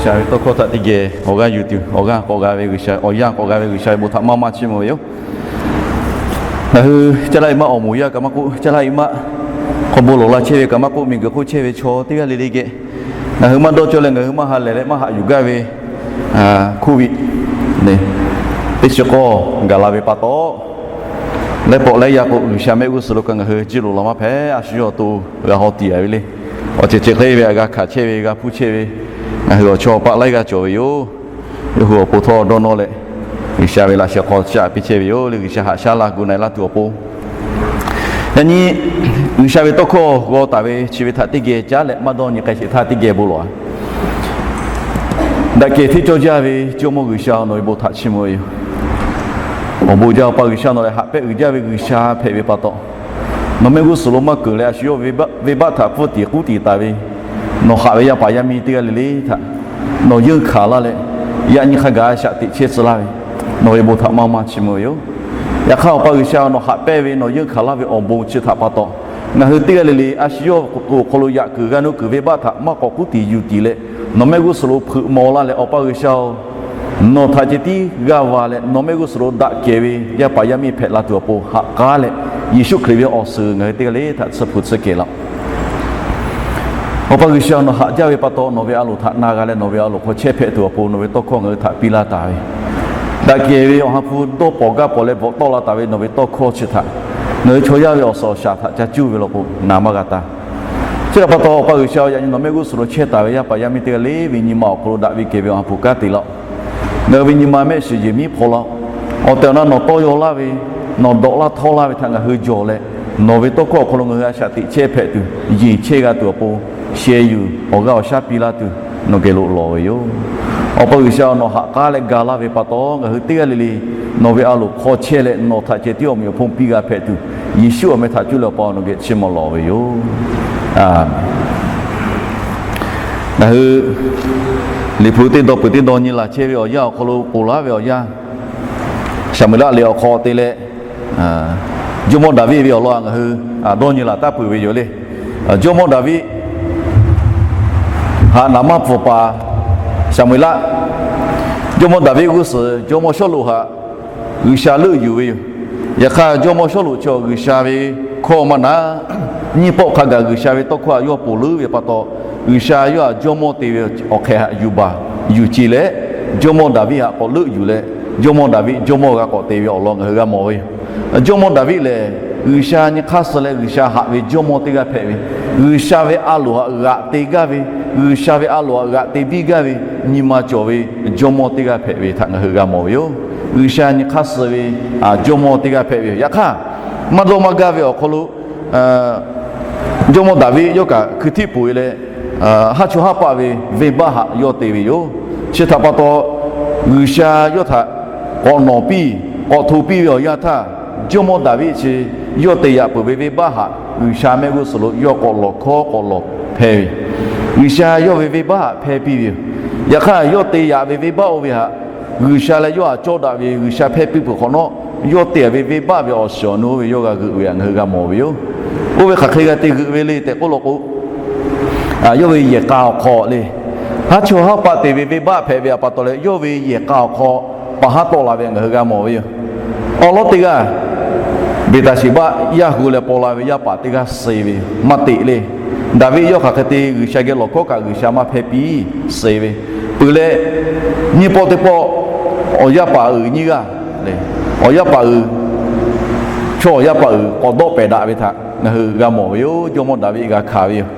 G'uiˬsha ve tawˇ hkawˇ htaꞈ teˇ geh awˬ g'aˇ yuˬ tuˬ, awˬ g'aˇ k'awꞈ g'a ve G'uiˬsha, awˬ yanˇ k'awꞈ g'a ve G'uiˬsha ve bon htaꞈ maˇ maˇ chiˇ mvuh ve yoˬ. Ngaˬ hui caˇ laˇ ve maˇ awˬ moˍ yaˇ kaꞈ maˇ k'oˆ, caˇ laˇ ve maˇ hk'aw bon lawˬ la chehˇ ve kaꞈ maˇ k'oˆ, miˬguiˬ hk'oˆ chehˇ ve chaw teˇ g'aˇ le le geh, ngaˬ hui maˇ dawˇ cawˇ leh ngaˬ hui maˇ ha lehˬ leh maˇ haꞈ yuˬ gaˇ ve Covid teˇ chi k'awˇ gaˬ la ve pa taw, laiˉ pawˆ laiˉ yaˇ k'o G'uiˬsha mehˆ g'uˇ suhˍ lo kaꞈ ngaˬ hui jiˇ loꞈ la maˇ hpehꞈ, a shu yawˇ awˬ to g'a haw tiꞈ a ve le. Awˬ ceuˬ ceuˬ hk'e ve a g'a hkanˍ chehˇ ve, g'a hpuˇ chehˇ ve, ngaˬ hui awˬ chawˇ paˆ laiˉ g'aˇ cawˬ ve yoˬ. Yawˇ hui awˬ pon htawˇ dawˇ nawˇ leh, G'uiˬsha ve laꞈ sheh hk'aw caˇ piˇ chehˇ ve yoˬ le. G'uiˬsha haꞈ shaˉ la gu na-e laˇ tuˬ awˬ pon, yaꞈ nyi G'uiˬsha ve tawˇ hkawˇ g'aw taˍ ve chi ve htaꞈ teˇ geh caˉ leh maˇ dawˇ nyi k'ai sheˍ htaˇ teˇ geh bon lawˬ a. Daꞈ kehˬ hteˇ cawˇ jaˇ ve Jawˇmawˇ G'uiˬsha, nawˬ ve bon htaꞈ chiˇ mvuh ve yoˬ. Awˬ bon jaˇ, Awˬ pa G'uiˬsha, nawˬ lehˬ haꞈ pehˆ uiˍ jaˇ ve G'uiˬsha hpehꞈ ve pa taw, nawˬ mehˆ g'uˇ suhˍ lo maˇ keunˍ leh a shu yawˇ venˇbaˆ htaꞈ pfuhˇ tiˍ k'uˉ tiˍ taˍ ve, nawˬ haꞈ ve yaˇ paˍ yaˇ miˇ teˇ g'aˇ le le htaꞈ nawˬ yeunˇ hkanˍ laˇ leh, yaꞈ nyi hk'a gaˬ a shaꞈ teꞈ chehˇ tcuh laˇ ve, nawˬ ve bon htaꞈ maˇ maˇ chiˇ mvuh ve yoˬ. Yaꞈ hk'aˇ Awˬ pa G'uiˬsha, nawˬ haꞈ pehˇ ve nawˬ yeunˇ hkanˍ laˇ ve awˬ bon chi htaꞈ pa taw, ngaˬ hui teˇ g'aˇ le le a shu yawˇ awˬ hk'aw lo yaꞈ kuiˬ g'a nuˇ kuiˬ venˇbaˆ htaꞈ maˇ k'awꞈ k'uˉ tiˍ yuˬ tiˍ leh, nawˬ mehˆ g'uˇ suhˍ lo hpeuꞈ maw laˇ leh, Awˬ pa G'uiˬsha-oˬ, nawˬ htaꞈ ceh tiˉ g'aˇ va leh nawˬ mehˆ g'uˇ suhˍ lo daꞈ kehˬ ve yaˇ paˍ yaˇ miˇ hpehꞈ la tuˬ awˬ pon haꞈ k'aˉ leh, Yeˍsuˆ Hkriꞈ ve awˬ suhˍ ngaˬ hui teˇ g'aˇ le htaꞈ tsuhˇ hpu tsuhˇ kehˬ laˇ-oˆ. Awˬ pa G'uiˬsha, nawˬ haꞈ jaˇ ve pa taw nawˬ ve a loˍ htaꞈ na g'a leh nawˬ ve a loˍ hk'aw chehˇ hpehꞈ tuˬ awˬ pon nawˬ ve tawˇ hkawˇ ngaˬ hui htaꞈ piˇ laˇ taˍ ve, daꞈ kehˬ ve Awˬ ha hpu dawˇ pawˍ gaˇ pawˍ leh bvuhꞈ tawˆ la taˍ ve nawˬ ve tawˇ hkawˇ chi htaꞈ ngaˬ hui chaw yaˇ ve awˬ suhˍ awˬ shaˍ htaꞈ ca cuˇ ve law k'o, na maˇ g'a taˍ. Chi htaꞈ pa taw Awˬ pa G'uiˬsha, yaꞈ nyi nawˬ mehˆ g'uˇ suhˍ lo chehˇ taˍ ve yaˇ paˍ yaˇ miˇ teˇ g'aˇ le ve nyi ma awˬ hk'aw lo daꞈ ve kehˬ ve Awˬ ha hpu kanˉ te laˇ-oˆ. Ngaˬ hui ve nyi ma mehˆ shiˍ yehˬ miˉ hpaw laˇ-oˆ. Awˬ tehˬ awˬ na nawˬ tawˇ yaw laˇ ve, nawˬ dawꞈ laˇ htawˇ laˇ ve htaꞈ ngaˬ hui jawˬ leh, nawˬ ve tawˇ hkawˇ awˬ hk'aw lo ngaˬ hui a shaꞈ teꞈ chehˇ hpehꞈ tuˬ, yeˬ chehˇ g'a tuˬ awˬ pon, sheh yuˬ awˬ g'aˇ awˬ shaˉ piˇ laˇ tuˬ nawˬ geh lo lawˬ ve yoˬ. Awˬ pa G'uiˬsha, nawˬ haꞈ k'aˉ leh ga laˇ ve pa taw ngaˬ hui teˇ g'aˇ le le nawˬ ve a loˍ hk'aw chehˇ leh nawˬ htaꞈ ceh tiˉ awˬ meꞈ awˬ hponˇ piˇ g'a hpehꞈ tuˬ, Yeˍsuˆ awˬ meh htaꞈ cuˇ leh Awˬ pa nawˬ geh chiˇ mvuh lawˬ ve yoˬ. Ngaˬ hui Liꞈ hpu teˇ dawˇ peuˬ teˇ dawˇ nyi laˬ chehˇ ve awˬ yanˇ awˬ hk'aw lo ponˬ laˇ ve awˬ yanˇ, Saˍmo-eˍlaˆ liꞈ awˬ hk'aw te leh, Jawˇmawˇ Daˍviˆ ve awˬ lawn ngaˬ hui dawˇ nyi laˬ taˍ peuˬ ve yoˬ le. Jawˇmawˇ Daˍviˆ haꞈ naˍ maˇ pfuhˍ paˍ Saˍmo-eˍlaˆ, Jawˇmawˇ Daˍviˆ g'uˇ suhˍ Jawˇmawˇ Sawˉluꞈ htaꞈ G'uiˬsha leuˆ yuˬ ve yoˬ. Yaꞈ hk'aˇ Jawˇmawˇ Sawˉluꞈ chi G'uiˬsha ve hkawˇ maˇ na, nyiˇ pawˆ hk'a gaˬ G'uiˬsha ve tawˇ hkawˇ htaꞈ yawˇ ponˬ leuˉ ve pa taw, G'uiˬsha yawˇ htaꞈ jawˇmawˇ te ve awˬ hk'ehꞈ htaꞈ yuˬ baˬ yuˬ ce leh, Jawˇmawˇ Daˍviˆ htaꞈ k'awꞈ leuˆ yuˬ leh, Jawˇmawˇ Daˍviˆ jawˇmawˇ g'a k'awꞈ te ve awˬ lawn ngaˬ hui g'a mawˬ ve yoˬ. Jawˇmawˇ Daˍviˆ lehˬ, G'uiˬsha nyi hk'aˇ suh leh G'uiˬsha haꞈ ve jawˇmawˇ teˇ g'aˇ hpehꞈ ve, G'uiˬsha ve a loˍ htaꞈ g'aꞈ te gaˇ ve, G'uiˬsha ve a loˍ htaꞈ g'aꞈ te biˇ gaˇ ve, nyi ma cawˬ ve jawˇmawˇ teˇ g'aˇ hpehꞈ ve htaꞈ ngaˬ hui g'a mawˬ ve yoˬ. G'uiˬsha nyi hk'aˇ suh ve jawˇmawˇ teˇ g'aˇ hpehꞈ ve yoˬ. Yaꞈ hk'aˇ, maˇ dawˇ maˇ gaˇ ve awˬ hk'aw lo Jawˇmawˇ Daˍviˆ yawˇ kaꞈ hkui htiˆ poˬ e leh, haˉ chaw haˉ paˆ ve venˇbaˆ htaꞈ yawˇ te ve yoˬ. Chi htaꞈ pa taw, G'uiˬsha yawˇ htaꞈ k'awꞈ nawˍ piˇ, k'awꞈ hto piˇ ve awˬ yanˇ htaˇ, Jawˇmawˇ Daˍviˆ chi yawˇ te yaꞈ peuˬ ve venˇbaˆ htaꞈ G'uiˬsha mehˆ g'uˇ suhˍ lo yawˇ k'awꞈ lawˬ hkawˉ k'awꞈ lawˬ hpehˇ ve, G'uiˬsha yawˇ ve venˇbaˆ htaꞈ hpehˇ piˇ ve yoˬ. Yaꞈ hk'aˇ, yawˇ te yaꞈ ve venˇbaˆ oˇ ve htaꞈ G'uiˬsha leh yawˇ htaꞈ cawˇ daꞈ ve G'uiˬsha hpehˇ piˇ peuˬ hk'awꞈ nawˉ, yawˇ te yaꞈ ve venˇbaˆ ve awˬ shiˍ awˬ nu oˇ ve yawˇ g'a g'euꞈ ve htaꞈ ngaˬ hui g'a mawˬ ve yoˬ. Oˇ ve hk'aˬ hk'e g'a te g'euꞈ ve le tehꞈ k'oˆ law k'o, yawˇ ve yehˬ k'a awˬ hk'aw le, haˉ chaw haˉ paˆ te ve venˇbaˆ hpehꞈ ve htaꞈ pa taw leh yawˇ ve yehˬ k'a awˬ hk'aw paˍ haˉ tawˆ la ve htaꞈ ngaˬ hui g'a mawˬ ve yoˬ. Awˬ lawn teˇ g'aˇ, Beˍtaˍsheˍbaˆ yaˇ hu leh paw la ve yaˇ paˍ teˇ g'aˇ suh ve maˇ teꞈ le. Daˍviˆ yawˇ hk'aˬ hk'e te G'uiˬsha geh lawˬ hkawˉ kaꞈ G'uiˬsha maˇ hpehˇ piˇ, suh ve. Peuˬ leh, nyiˇ pawˆ teˇ pawˆ awˬ yaˇ paˍ uiˍ nyiˇ g'aˇ le, awˬ yaˇ paˍ uiˍ, chaw awˬ yaˇ paˍ uiˍ k'awꞈ dawˆ pehˍ daꞈ ve htaꞈ ngaˬ hui g'a mawˬ ve yoˬ. Jawˇmawˇ Daˍviˆ g'a hkanˍ ve yoˬ.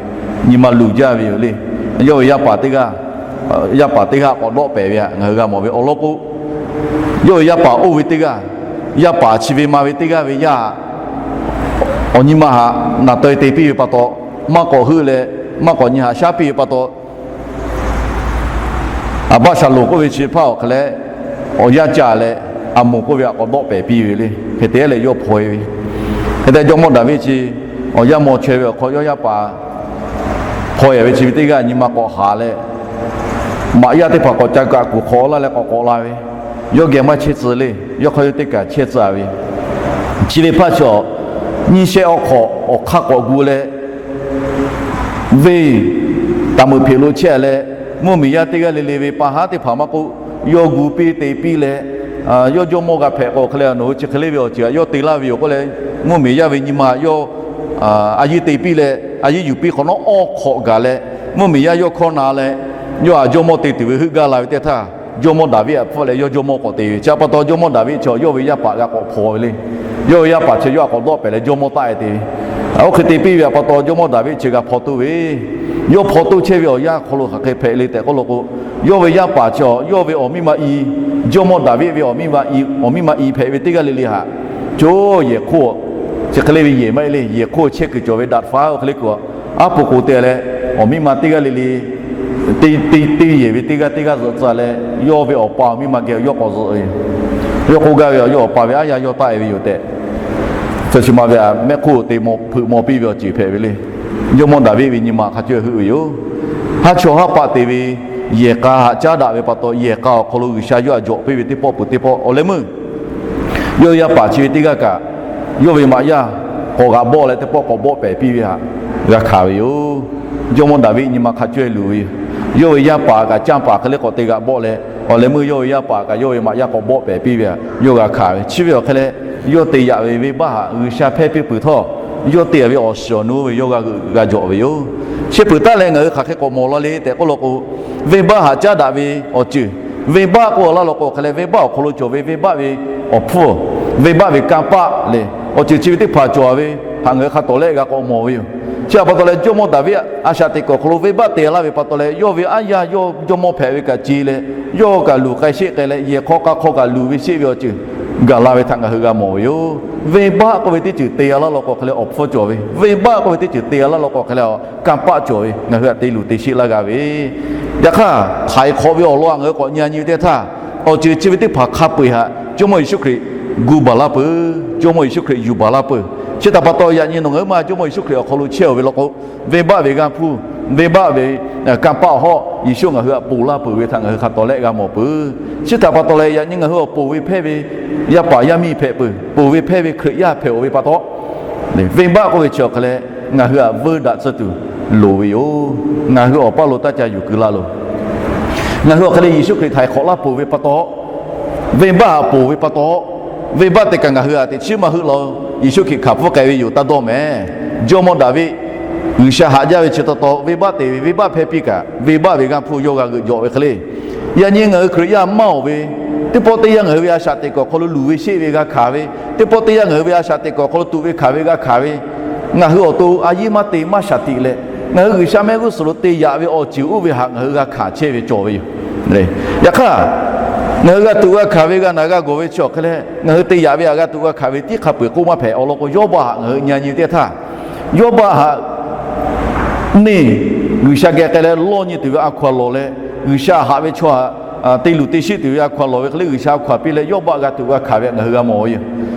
Nyi ma luˬ jaˇ ve yoˬ le. Yawˇ ve yaˇ paˍ teˇ g'aˇ, yaˇ paˍ teˇ g'aˇ k'awꞈ dawˆ pehˍ ve htaꞈ ngaˬ hui g'a mawˬ ve awˬ lawn k'o, yawˇ ve yaˇ paˍ oˇ ve teˇ g'aˇ, yaˇ paˍ chi ve ma ve teˇ g'aˇ ve yaˇ awˬ nyi ma htaꞈ naˬ taweh te piˇ ve pa taw, maˇ k'awꞈ heuˆ leh, maˇ k'awꞈ nyi haꞈ shaˉ piˇ ve pa taw, Aˍbaˆsaˍlonˍ k'oˆ ve chi hpaˇ awˬ hk'e leh, awˬ yanˇ ca leh, Aˍmoˍ k'oˆ ve htaꞈ k'awꞈ dawˆ pehˍ piˇ ve le. Hk'e te leh yawˇ hpaw e ve. Hk'e te Jawˇmawˇ Daˍviˆ chi awˬ yaˇ maw chaweh ve awˬ hk'aw yawˇ yaˇ paˍ hpaw e ve chi ve teˇ g'aˇ nyi ma k'awꞈ haˍ leh, maꞈ yaˇ teˇ hpaˍ k'awꞈ ca kaꞈ kuˬ hk'awꞈ laˇ leh k'awꞈ k'awꞈ la ve, yawˇ geh maˇ chehˇ tcuh le. Yawˇ hk'aˇ yawˇ teˇ kaˬ chehˇ tcuh ve, chi ve hpaˇ chi awˬ nyiˇ shehˆ awˬ hk'awꞈ awˬ hk'aˇ k'awꞈ gu leh, venˇ taˍ meuˍ hpeꞈ lo chehˇ leh, Mvuhˇmiˬ yaˇ teˇ g'aˇ le le ve pa haˉ teˇ hpaˍ maˇ k'oˆ, yawˇ gu piˇ te piˇ leh, yawˇ jawˇmawˇ g'a hpehꞈ k'o hk'e leh, nawˬ hui chi hk'e le ve awˬ ceuˬ htaꞈ yawˇ te laˇ ve yoˬ k'oˆ leh, mvuhˇmiˬ yaˇ ve nyi ma yawˇ a yiˇ te piˇ leh, a yiˇ yuˬ piˇ hk'awꞈ nawˉ awˇ hk'awꞈ gaˬ leh, mvuhˇmiˬ yaˇ yawˇ hkawˇ na leh, yawˇ htaꞈ jawˇmawˇ te tuˬ ve heuˆ gaˇ la ve teˇ htaˇ, jawˇmawˇ Daˍviˆ htaꞈ hpfuhˆ leh yawˇ jawˇmawˇ k'awꞈ te ve. Chi pa taw jawˇmawˇ Daˍviˆ chi yawˇ ve yaˇ paˍ g'a k'awꞈ hpaw ve le. Yawˇ ve yaˇ paˍ chi yawˇ htaꞈ k'awꞈ dawˆ pehˍ leh jawˇmawˇ taˆ e te ve. Oˇ hk'e te piˇ ve pa taw jawˇmawˇ Daˍviˆ chi g'a hpaw toˆ ve, yawˇ hpaw toˆ chehˇ ve awˬ yanˇ awˬ hk'aw lo hk'aˬ hk'e hpehꞈ le tehꞈ k'oˆ law k'o, yawˇ ve yaˇ paˍ chi yawˇ ve awˬ miˇ ma i, jawˇmawˇ Daˍviˆ ve awˬ miˇ ma i hpehꞈ ve teˇ g'aˇ le le htaꞈ, co yehˬ hk'oˆ, chi hk'e le ve yehˬ maˇ heˆ le, yehˬ hk'oˆ chehˇ kuiˬ cawˬ ve daꞈ faˉ oˇ hk'e le kuiˬ, aˉ po k'o te leh, awˬ miˇ ma teˇ g'aˇ le le, teˇ, teˇ, teˇ yehˬ ve teˇ g'aˇ teˇ g'aˇ zuhꞈ tcuh leh, yawˇ ve awˬ pa awˬ miˇ ma geh yawˇ k'awꞈ zuhꞈ ve. Yawˇ k'oˆ gaˇ ve, yawˇ awˬ pa ve aˉ yaˇ yawˇ taˆ e ve yoˬ tehꞈ, chi ma ve mehˆ hk'oˆ te mawˬ hpeuꞈ mawˬ piˇ ve awˬ ceuˬ hpehꞈ ve le. Jawˇmawˇ Daˍviˆ ve nyi ma hk'a caweh heuˆ ve yoˬ. Haˉ chawˇ haˉ paˆ te ve yehˬ k'a htaꞈ caˉ daꞈ ve pa taw, yehˬ k'a awˬ hk'aw lo G'uiˬsha yawˇ htaꞈ jawꞈ piˇ ve teˇ pawˆ peuˬ teˇ pawˆ awˬ leh meuˇ yawˇ ve yaˇ paˍ chi ve teˇ g'aˇ kaꞈ, yawˇ ve maꞈ yaˇ k'awꞈ g'aꞈ bawˆ leh teˇ pawˆ k'awꞈ bawˆ pehˍ piˇ ve htaꞈ g'a hkanˍ ve yoˬ. Jawˇmawˇ Daˍviˆ nyi ma hk'a caweh luˬ ve yoˬ. Yawˇ ve yaˇ paˍ kaꞈ canˇ paˍ hk'e le k'awꞈ te g'aꞈ bawˆ leh, awˬ leh meuˇ yawˇ ve yaˇ paˍ kaꞈ yawˇ ve maꞈ yaˇ k'awꞈ bawˆ pehˍ piˇ ve htaꞈ yawˇ g'a hkanˍ ve. Chi ve awˬ hk'e leh, yawˇ te yaꞈ ve venˇbaˆ htaꞈ G'uiˬsha hpehˇ piˇ peuˬ htawˇ, yawˇ te yaꞈ ve awˬ shiˍ awˬ nu ve yawˇ g'a g'euꞈ g'a jawꞈ ve yoˬ. Chi peuˬ taˉ leh ngaˬ hui hk'aˬ hk'e k'awꞈ mawˬ la le tehꞈ k'oˆ law k'o, venˇbaˆ htaꞈ caˉ daꞈ ve awˬ ceuˬ, venˇbaˆ k'oˆ laˇ law k'o hk'e leh, venˇbaˆ awˬ hk'aw lo cawˬ ve venˇbaˆ ve awˬ hpfuhˇ, venˇbaˆ ve kanˇ paˆ leh awˬ ceuˬ chi ve teˇ hpaˍ cawˬ ve htaꞈ ngaˬ hui hk'a tawˍ lehˆ g'a k'awꞈ mawˬ ve yoˬ. Chi htaꞈ pa taw leh, jawˇmawˇ Daˍviˆ a shaꞈ teꞈ kuiˬ awˬ hk'aw lo venˇbaˆ te laˇ ve pa taw leh, yawˇ ve aˉ yaˇ yawˇ jawˇmawˇ hpehꞈ ve kaꞈ ce leh, yawˇ kaꞈ luˬ k'ai sheˆ k'ai leh, yehˬ hk'aw k'a hk'aw kaꞈ luˬ ve sheˆ ve awˬ ceuˬ gaˬ la ve htaꞈ ngaˬ hui g'a mawˬ ve yoˬ. Venˇbaˆ k'oˆ ve teˇ ceuˬ te g'a laˇ law k'o hk'e leh awˬ hpfuhˇ cawˬ ve, venˇbaˆ k'oˆ ve teˇ ceuˬ te g'a laˇ law k'o hk'e leh kanˇ paˆ cawˬ ve ngaˬ hui htaꞈ te luˬ te sheˆ laˇ g'a ve. Yaꞈ hk'aˇ, htaiˍ hk'awꞈ ve awˬ lawn htaꞈ ngaˬ hui k'awꞈ nyi nyi ve teˇ htaˇ, awˬ ceuˬ chi ve teˇ hpaˍ hk'a peu-eˬ htaꞈ Jawˇmawˇ Yeˍsuˆ Hkriꞈ gu baˬ laˇ peuˬ, Jawˇmawˇ Yeˍsuˆ Hkriꞈ yuˬ baˬ laˇ peuˬ. Chi htaꞈ pa taw, yaꞈ nyi nawˬ ngaˬ hui ma Jawˇmawˇ Yeˍsuˆ Hkriꞈ awˬ hk'aw lo chehˇ-oˬ ve law k'o, venˇbaˆ ve g'aˇ hpuˇ, venˇbaˆ ve kanˇ paˆ awˬ hawˉ Yeˍsuˆ ngaˬ hui htaꞈ ponˬ laˇ peuˬ ve htaꞈ ngaˬ hui hk'a tawˍ lehˆ g'a mawˬ peuˬ. Chi htaꞈ pa taw leh, yaꞈ nyi ngaˬ hui awˬ ponˬ ve hpehˇ ve yaˇ paˍ yaˇ miˇ hpehꞈ peuˬ, ponˬ ve hpehˇ ve Hkriꞈ yaˇ hpehꞈ-oˬ ve pa taw, venˇbaˆ k'oˆ ve chi awˬ hk'e leh ngaˬ hui htaꞈ veuˇ daꞈ tcuh tuˬ loˍ ve yoˬ. Ngaˬ hui awˬ paˇ lo taˇ ca yuˬ keu laˇ loˬ. Ngaˬ hui awˬ hk'e leh Yeˍsuˆ Hkriꞈ htaiˍ hk'awꞈ laˇ peuˬ ve pa taw, venˇbaˆ htaꞈ ponˬ ve pa taw, venˇbaˆ teˇ kaꞈ ngaˬ hui htaꞈ teꞈ chiˉ maˇ heuˆ law. Yeˍsuˆ Hkriꞈ hkanˍ hpfuhˇ k'ai ve yoˬ taˇ dawˇ mehˍ. Jawˇmawˇ Daˍviˆ G'uiˬsha haꞈ jaˇ ve chi taw taw, venˇbaˆ te ve, venˇbaˆ hpehˇ piˇ kaꞈ, venˇbaˆ ve g'aˇ hpuˇ yawˇ g'a g'euꞈ jawꞈ ve hk'e le. Yaꞈ nyi ngaˬ hui Hkriꞈ yaˇ maˇ-oˬ ve, teˇ pawˆ teˇ yanˇ ngaˬ hui ve a shaꞈ teꞈ kuiˬ awˬ hk'aw lo luˬ ve sheˆ ve g'a hkanˍ ve, teˇ pawˆ teˇ yanˇ ngaˬ hui ve a shaꞈ teꞈ kuiˬ awˬ hk'aw lo tuꞈ ve hkanˍ ve g'a hkanˍ ve, ngaˬ hui awˬ to a yiˇ maˇ te maˇ shaˍ tiꞈ leh, ngaˬ hui G'uiˬsha mehˆ g'uˇ suhˍ lo te yaꞈ ve awˬ ceuˬ oˇ ve htaꞈ ngaˬ hui g'a hkanˍ chehˇ ve cawˬ ve yoˬ. Yaꞈ hk'aˇ, ngaˬ hui g'a tuꞈ g'a hkanˍ ve g'a naˬ g'a gawˬ ve chi awˬ hk'e leh, ngaˬ hui te yaꞈ ve htaꞈ g'a tuꞈ g'a hkanˍ ve tiˉ hk'a peu-eˬ k'oˆ maˇ hpehꞈ. Awˬ lawn k'o, Yawˇbaˆ htaꞈ ngaˬ hui nyi nyi ve teˇ htaˇ, Yawˇbaˆ htaꞈ neˇ G'uiˬsha geh k'ai leh lawˇ nyi tuˬ ve a hkaw-anˬ lawˬ leh, G'uiˬsha haꞈ ve chaw htaꞈ te luˬ te sheˆ tuˬ ve a hkaw-anˬ lawˬ ve hk'e le, G'uiˬsha a hkaw-anˬ piˇ leh Yawˇbaˆ g'a tuꞈ g'a hkanˍ ve htaꞈ ngaˬ hui g'a mawˬ ve yoˬ.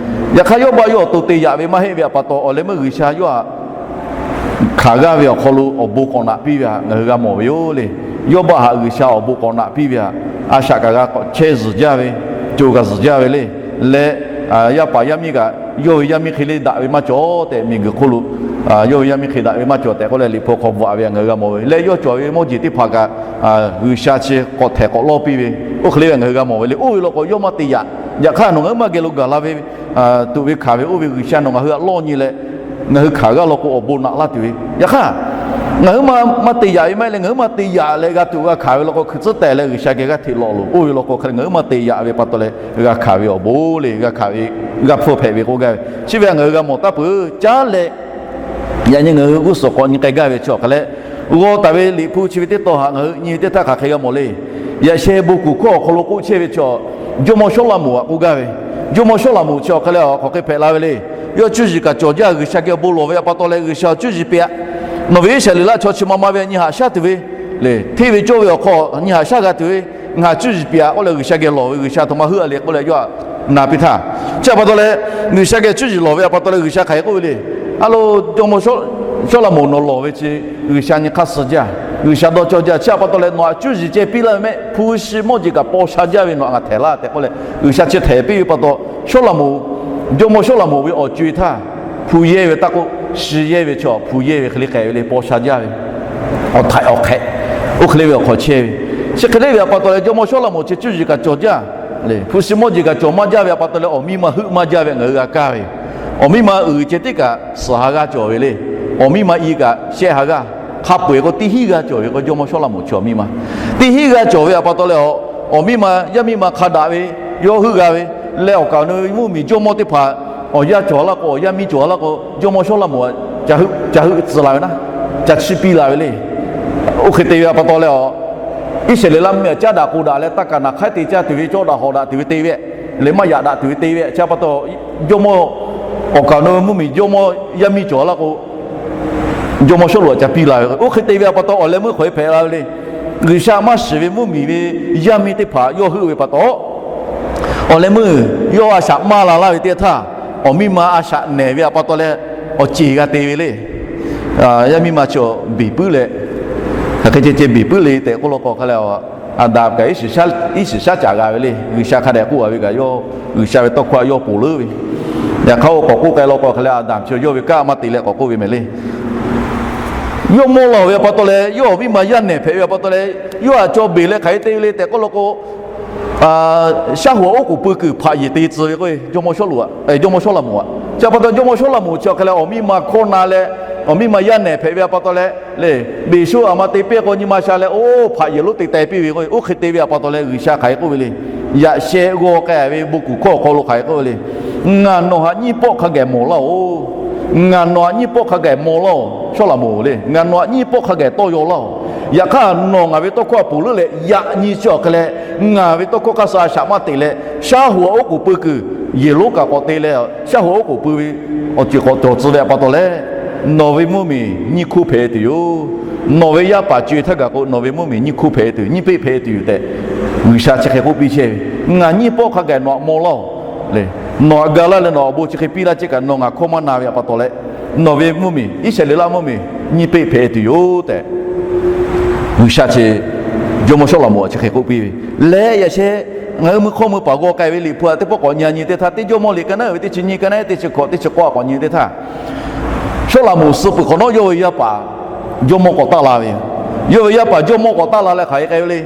Yaꞈ hk'aˇ, Yawˇbaˆ yawˇ awˬ to te yaꞈ ve maˇ heˆ ve pa taw, awˬ leh meuˇ G'uiˬsha yawˇ htaꞈ hkanˍ g'aˇ ve awˬ hk'aw lo awˬ bon k'awꞈ naꞈ piˇ ve htaꞈ ngaˬ hui g'a mawˬ ve yoˬ le. Yawˇbaˆ htaꞈ G'uiˬsha awˬ bon k'awꞈ naꞈ piˇ ve htaꞈ a shaꞈ kaꞈ g'a k'awꞈ chehˇ zuhˬ jaˇ ve, co g'a zuhˬ jaˇ ve le. Leh yaˇ paˍ yaˇ miˇ kaꞈ yawˇ ve yaˇ miˇ hk'e le daꞈ ve maˇ cawˬ tehꞈ, miˬguiˬ hk'oˆ lo yawˇ ve yaˇ miˇ hk'e daꞈ ve maˇ cawˬ tehꞈ k'oˆ leh, Liꞈ hpu hk'aw bvuhꞈ ve htaꞈ ngaˬ hui g'a mawˬ ve leh, yawˇ cawˬ ve mawˇ jeˬ teˇ hpaˍ kaꞈ G'uiˬsha chi k'awꞈ htehˍ k'awꞈ lawˇ piˇ ve, oˇ hk'e le ve htaꞈ ngaˬ hui g'a mawˬ ve le. Oˇ ve law k'o, yawˇ maˇ te yaꞈ. Yaꞈ hk'aˇ, nawˬ ngaˬ hui maˇ geh lo gaˬ la ve tuꞈ ve hkanˍ ve oˇ ve G'uiˬsha nawˬ ngaˬ hui htaꞈ lawˇ nyi leh, ngaˬ hui hkanˍ g'aˇ law k'o awˬ bon naꞈ laˇ tuˬ ve. Yaꞈ hk'aˇ, ngaˬ hui maˇ maˇ te yaꞈ ve maˇ heˆ leh, ngaˬ hui maˇ te yaꞈ leh g'a tuꞈ g'a hkanˍ ve law k'o, hkui tcuhˉ tehˬ leh G'uiˬsha geh g'aˇ hteꞈ lawꞈ loˬ. Oˇ ve law k'o hk'e leh, ngaˬ hui maˇ te yaꞈ ve pa taw leh g'a hkanˍ ve awˬ bon le, g'a hkanˍ ve g'aˇ hpfuhˇ hpehꞈ ve k'oˆ gaˇ ve chi ve htaꞈ ngaˬ hui g'a mawˬ taˉ peuˬ. Caˉ leh, yaꞈ nyi ngaˬ hui g'uˇ suhˍ k'awꞈ nyi k'ai gaˇ ve chi awˬ hk'e leh, g'aw taˍ ve Liꞈ hpu chi ve teˇ taw htaꞈ ngaˬ hui nyi ve teˇ htaˇ hk'aˬ hk'e g'a mawˬ le. Yaꞈ sheh bon kuˬ hkawˇ awˬ hk'aw lo k'oˆ chehˇ ve chi, jawˇmawˇ Sawˉlaꞈmonˍ htaꞈ k'oˆ gaˇ ve. Jawˇmawˇ Sawˉlaꞈmonˍ chi awˬ hk'e leh awˬ hk'aˬ hk'e hpehꞈ la ve le. Yawˇ cuˇ yiˍ kaꞈ cawˬ jaˇ, G'uiˬsha geh bon lawˬ ve htaꞈ pa taw leh G'uiˬsha cuˇ yiˍ peꞈ-aꞈ. Nawˬ ve Iˉsaˍreˍlaˆ chaw chi ma ma ve nyi haꞈ shaˉ tuˬ ve le. Hteˇ ve cawˇ ve awˬ hk'aw nyi haꞈ shaˉ g'a tuˬ ve, ngaˬ cuˇ yiˍ peꞈ-aꞈ k'oˆ leh G'uiˬsha geh lawˬ ve, G'uiˬsha htoꞈ ma heuˆ-a le k'oˆ leh yawˇ htaꞈ na piˇ htaˇ, chi htaꞈ pa taw leh G'uiˬsha geh cuˇ yiˍ lawˬ ve htaꞈ pa taw leh G'uiˬsha hk'aˬ hk'e k'oˆ ve le. A lo, jawˇmawˇ Sawˉlaꞈmonˍ nawˬ lawˬ ve chi G'uiˬsha nyi hk'aˇ suh jaˇ, G'uiˬsha dawˇ cawˇ jaˇ. Chi htaꞈ pa taw leh nawˬ htaꞈ cuˇ yiˍ ceh piˇ laˇ ve mehˆ, hpu shi mawˇ jeˬ kaꞈ paw sha jaˇ ve nawˬ htaꞈ ngaˬ htehˍ laˇ tehꞈ k'oˆ leh G'uiˬsha chi htehˍ piˇ ve pa taw, Sawˉlaꞈmonˍ, jawˇmawˇ Sawˉlaꞈmonˍ ve awˬ co-e htaˇ, hpu yehˇ ve taˇ k'oˆ, shi yehˇ ve chaw hpu yehˇ ve hk'e le k'ai ve le, paw sha jaˇ ve awˬ htaiꞈ awˬ hk'ehꞈ Oˇ hk'e le ve awˬ hk'aw chehˇ ve, chi hk'e le ve awˬ pa taw leh jawˇmawˇ Sawˉlaꞈmonˍ chi cuˇ yiˍ kaꞈ cawˬ jaˇ le, hpu shi mawˇ jeˬ kaꞈ cawˬ maˇ jaˇ ve awˬ pa taw leh awˬ miˇ ma heuˆ maˇ jaˇ ve ngaˬ hui g'a kaˇ ve, awˬ miˇ ma uiˍ ceh tiˉ kaꞈ suhˍ ha g'aˇ cawˬ ve le. Awˬ miˇ ma i kaꞈ shehˆ ha g'aˇ, hk'a peu-eˬ k'o teˇ hinˉ g'aˇ cawˬ ve k'o, jawˇmawˇ Sawˉlaꞈmonˍ chi awˬ miˇ ma teˇ hinˉ g'aˇ cawˬ ve awˬ pa taw leh, awˬ miˇ ma yaˇ miˇ ma hk'a daꞈ ve, yawˇ heuˆ g'a ve leh awˬ kaˍ awˬ nu mvuhˇmiˬ jawˇmawˇ teˇ hpaˍ awˬ yaˇ cawˬ laˇ k'o, awˬ yaˇ miˇ cawˬ laˇ k'o, jawˇmawˇ Sawˉlaꞈmonˍ ca heuˆ tcuh la ve naˉ, ca chiˇ piˇ la ve le. Oˇ hk'e te ve awˬ pa taw leh, Iˉsaˍreˍlaˆ mvuhˇmiˬ caˉ daꞈ k'o daꞈ leh taˇ kaˍ naˍ hk'aiˉ te caˇ tuˬ ve, cawˇ daꞈ hawˍ daꞈ tuˬ ve te ve le, maˇ yaꞈ daꞈ tuˬ ve te ve chi pa taw, jawˇmawˇ awˬ kaˍ awˬ nu mvuhˇmiˬ jawˇmawˇ yaˇ miˇ cawˬ laˇ k'o, jawˇmawˇ Sawˉluꞈ ca piˇ la ve. Oˇ hk'e te ve awˬ pa taw awˬ leh meuˇ hk'aw e hpehꞈ la ve le. G'uiˬsha maˇ shiˍ ve mvuhˇmiˬ ve yaˇ miˇ teˇ hpaˍ yawˇ heuˆ ve pa taw, awˬ leh meuˇ yawˇ a shaꞈ maˇ la laˇ ve teˇ htaˇ, awˬ miˇ ma a shaꞈ nehˬ ve awˬ pa taw leh awˬ ceˬ g'a te ve le. Yaˇ miˇ ma chi beˬ puiˉ leh, hk'aˬ hk'e ceh ceh beˬ puiˉ le tehꞈ k'oˆ law k'o hk'a leh, Aˍdanˍ kaꞈ iˉ shiˍ shaˉ caˍ g'a ve le. G'uiˬsha hk'a dehꞈ k'oˆ a ve kaꞈ yawˇ G'uiˬsha ve tawˇ hkawˇ a yawˇ ponˬ leuˉ ve. Yaꞈ hk'aˇ oˇ k'awꞈ k'oˆ k'ai law k'o hk'a leh Aˍdanˍ chi yawˇ ve kanˉ maˇ te leh k'awꞈ k'oˆ ve mehˍ le. Yawˇ mawˇ la-oˬ ve awˬ pa taw leh, yawˇ awˬ miˇ ma yaˇ nehˬ hpehꞈ ve awˬ pa taw leh, yawˇ htaꞈ caw beˬ leh hk'aˬ hk'e te ve le tehꞈ k'oˆ law k'o, shaˉ hu awˬ oˉ k'oˍ pui kuiˬ hpaꞈ yeˬ te tcuh ve k'o, jawˇmawˇ Sawˉluꞈ, jawˇmawˇ Sawˉlaꞈmonˍ aꞈ. Chi pa taw jawˇmawˇ Sawˉlaꞈmonˍ chi awˬ hk'a leh awˬ miˇ ma hkawˇ na leh, awˬ miˇ ma yaˇ nehˬ hpehꞈ ve awˬ pa taw leh, le, beˬ shoˆ aˬ ma te pehˇ k'o nyi ma sha leh oˇ hpaꞈ yeˬ lonˉ te teh piˇ ve k'o, oˇ hk'e te ve awˬ pa taw leh G'uiˬsha hk'aˬ hk'e k'oˆ ve le. Yaꞈ sheh g'aw k'ai ve bon kuˬ hkawˇ awˬ hk'aw lo hk'aˬ hk'e k'oˆ ve le. Ngaˬ nawˬ htaꞈ nyiˇ pawˆ hk'a geh mawˬ laˇ-oˬ. Ngaˬ nawˬ htaꞈ nyiˇ pawˆ hk'a geh mawˬ laˇ-oˬ, Sawˉlaꞈmonˍ le. Ngaˬ nawˬ htaꞈ nyiˇ pawˆ hk'a geh tawˇ yaw laˇ-oˬ. Yaꞈ hk'aˇ nawˬ ngaˬ ve tawˇ hkawˇ htaꞈ ponˬ leuˉ leh yaꞈ nyi chi awˬ hk'a leh, ngaˬ ve tawˇ hkawˇ hk'aˇ suh a shaꞈ maˇ teꞈ leh, shaˉ hu awˬ oˉ k'oˍ pui kuiˬ yeˬ lonˉ kaꞈ k'awꞈ te leh, shaˉ hu awˬ oˉ k'oˍ pui ve awˬ ceuˬ k'awꞈ cawˬ tcuh ve awˬ pa taw leh, nawˬ ve mvuhˇmiˬ nyiˇ hkoˇ hpehꞈ tuˬ yoˬ. Nawˬ ve yaˇ paˍ co-e htaˇ gaˬ k'o nawˬ ve mvuhˇmiˬ nyiˇ hkoˇ hpehꞈ tuˬ, nyiˇ peˆ hpehꞈ tuˬ yoˬ tehꞈ, G'uiˬsha chi hk'e k'oˆ piˇ chehˇ ve. Ngaˬ nyiˇ pawˆ hk'a gaˬ nawˬ htaꞈ mawˬ laˇ-oˬ le. Nawˬ htaꞈ ga laˇ leh nawˬ awˬ bon chi hk'e piˇ laˇ ceˇ kaꞈ nawˬ ngaˬ hkawˇ maˇ na ve awˬ pa taw leh, nawˬ ve mvuhˇmiˬ, Iˉsaˍreˍlaˆ mvuhˇmiˬ nyiˇ peˆ hpehꞈ tuˬ yoˬ tehꞈ, G'uiˬsha chi jawˇmawˇ Sawˉlaꞈmonˍ chi hk'e k'oˆ piˇ ve. Leh yaꞈ sheh ngaˬ hui meuˇ hk'awˇ meuˇ paˍ g'aw k'ai ve Liꞈ hpu htaꞈ teˇ pawˆ k'awꞈ nyi nyi teˇ htaˇ, teˇ Jawˇmawˇ liꞈ ka naˉ ve teˇ chi nyiˇ, ka naˉ teˇ chi hkawꞈ, teˇ chi k'awˇ k'awꞈ nyi teˇ htaˇ, Sawˉlaꞈmonˍ suh peuˬ hk'awꞈ nawˉ yawˇ ve yaˇ paˍ jawˇmawˇ k'awꞈ taˆ la ve yoˬ. Yawˇ ve yaˇ paˍ jawˇmawˇ k'awꞈ taˆ la leh hk'aˬ hk'e k'ai ve le.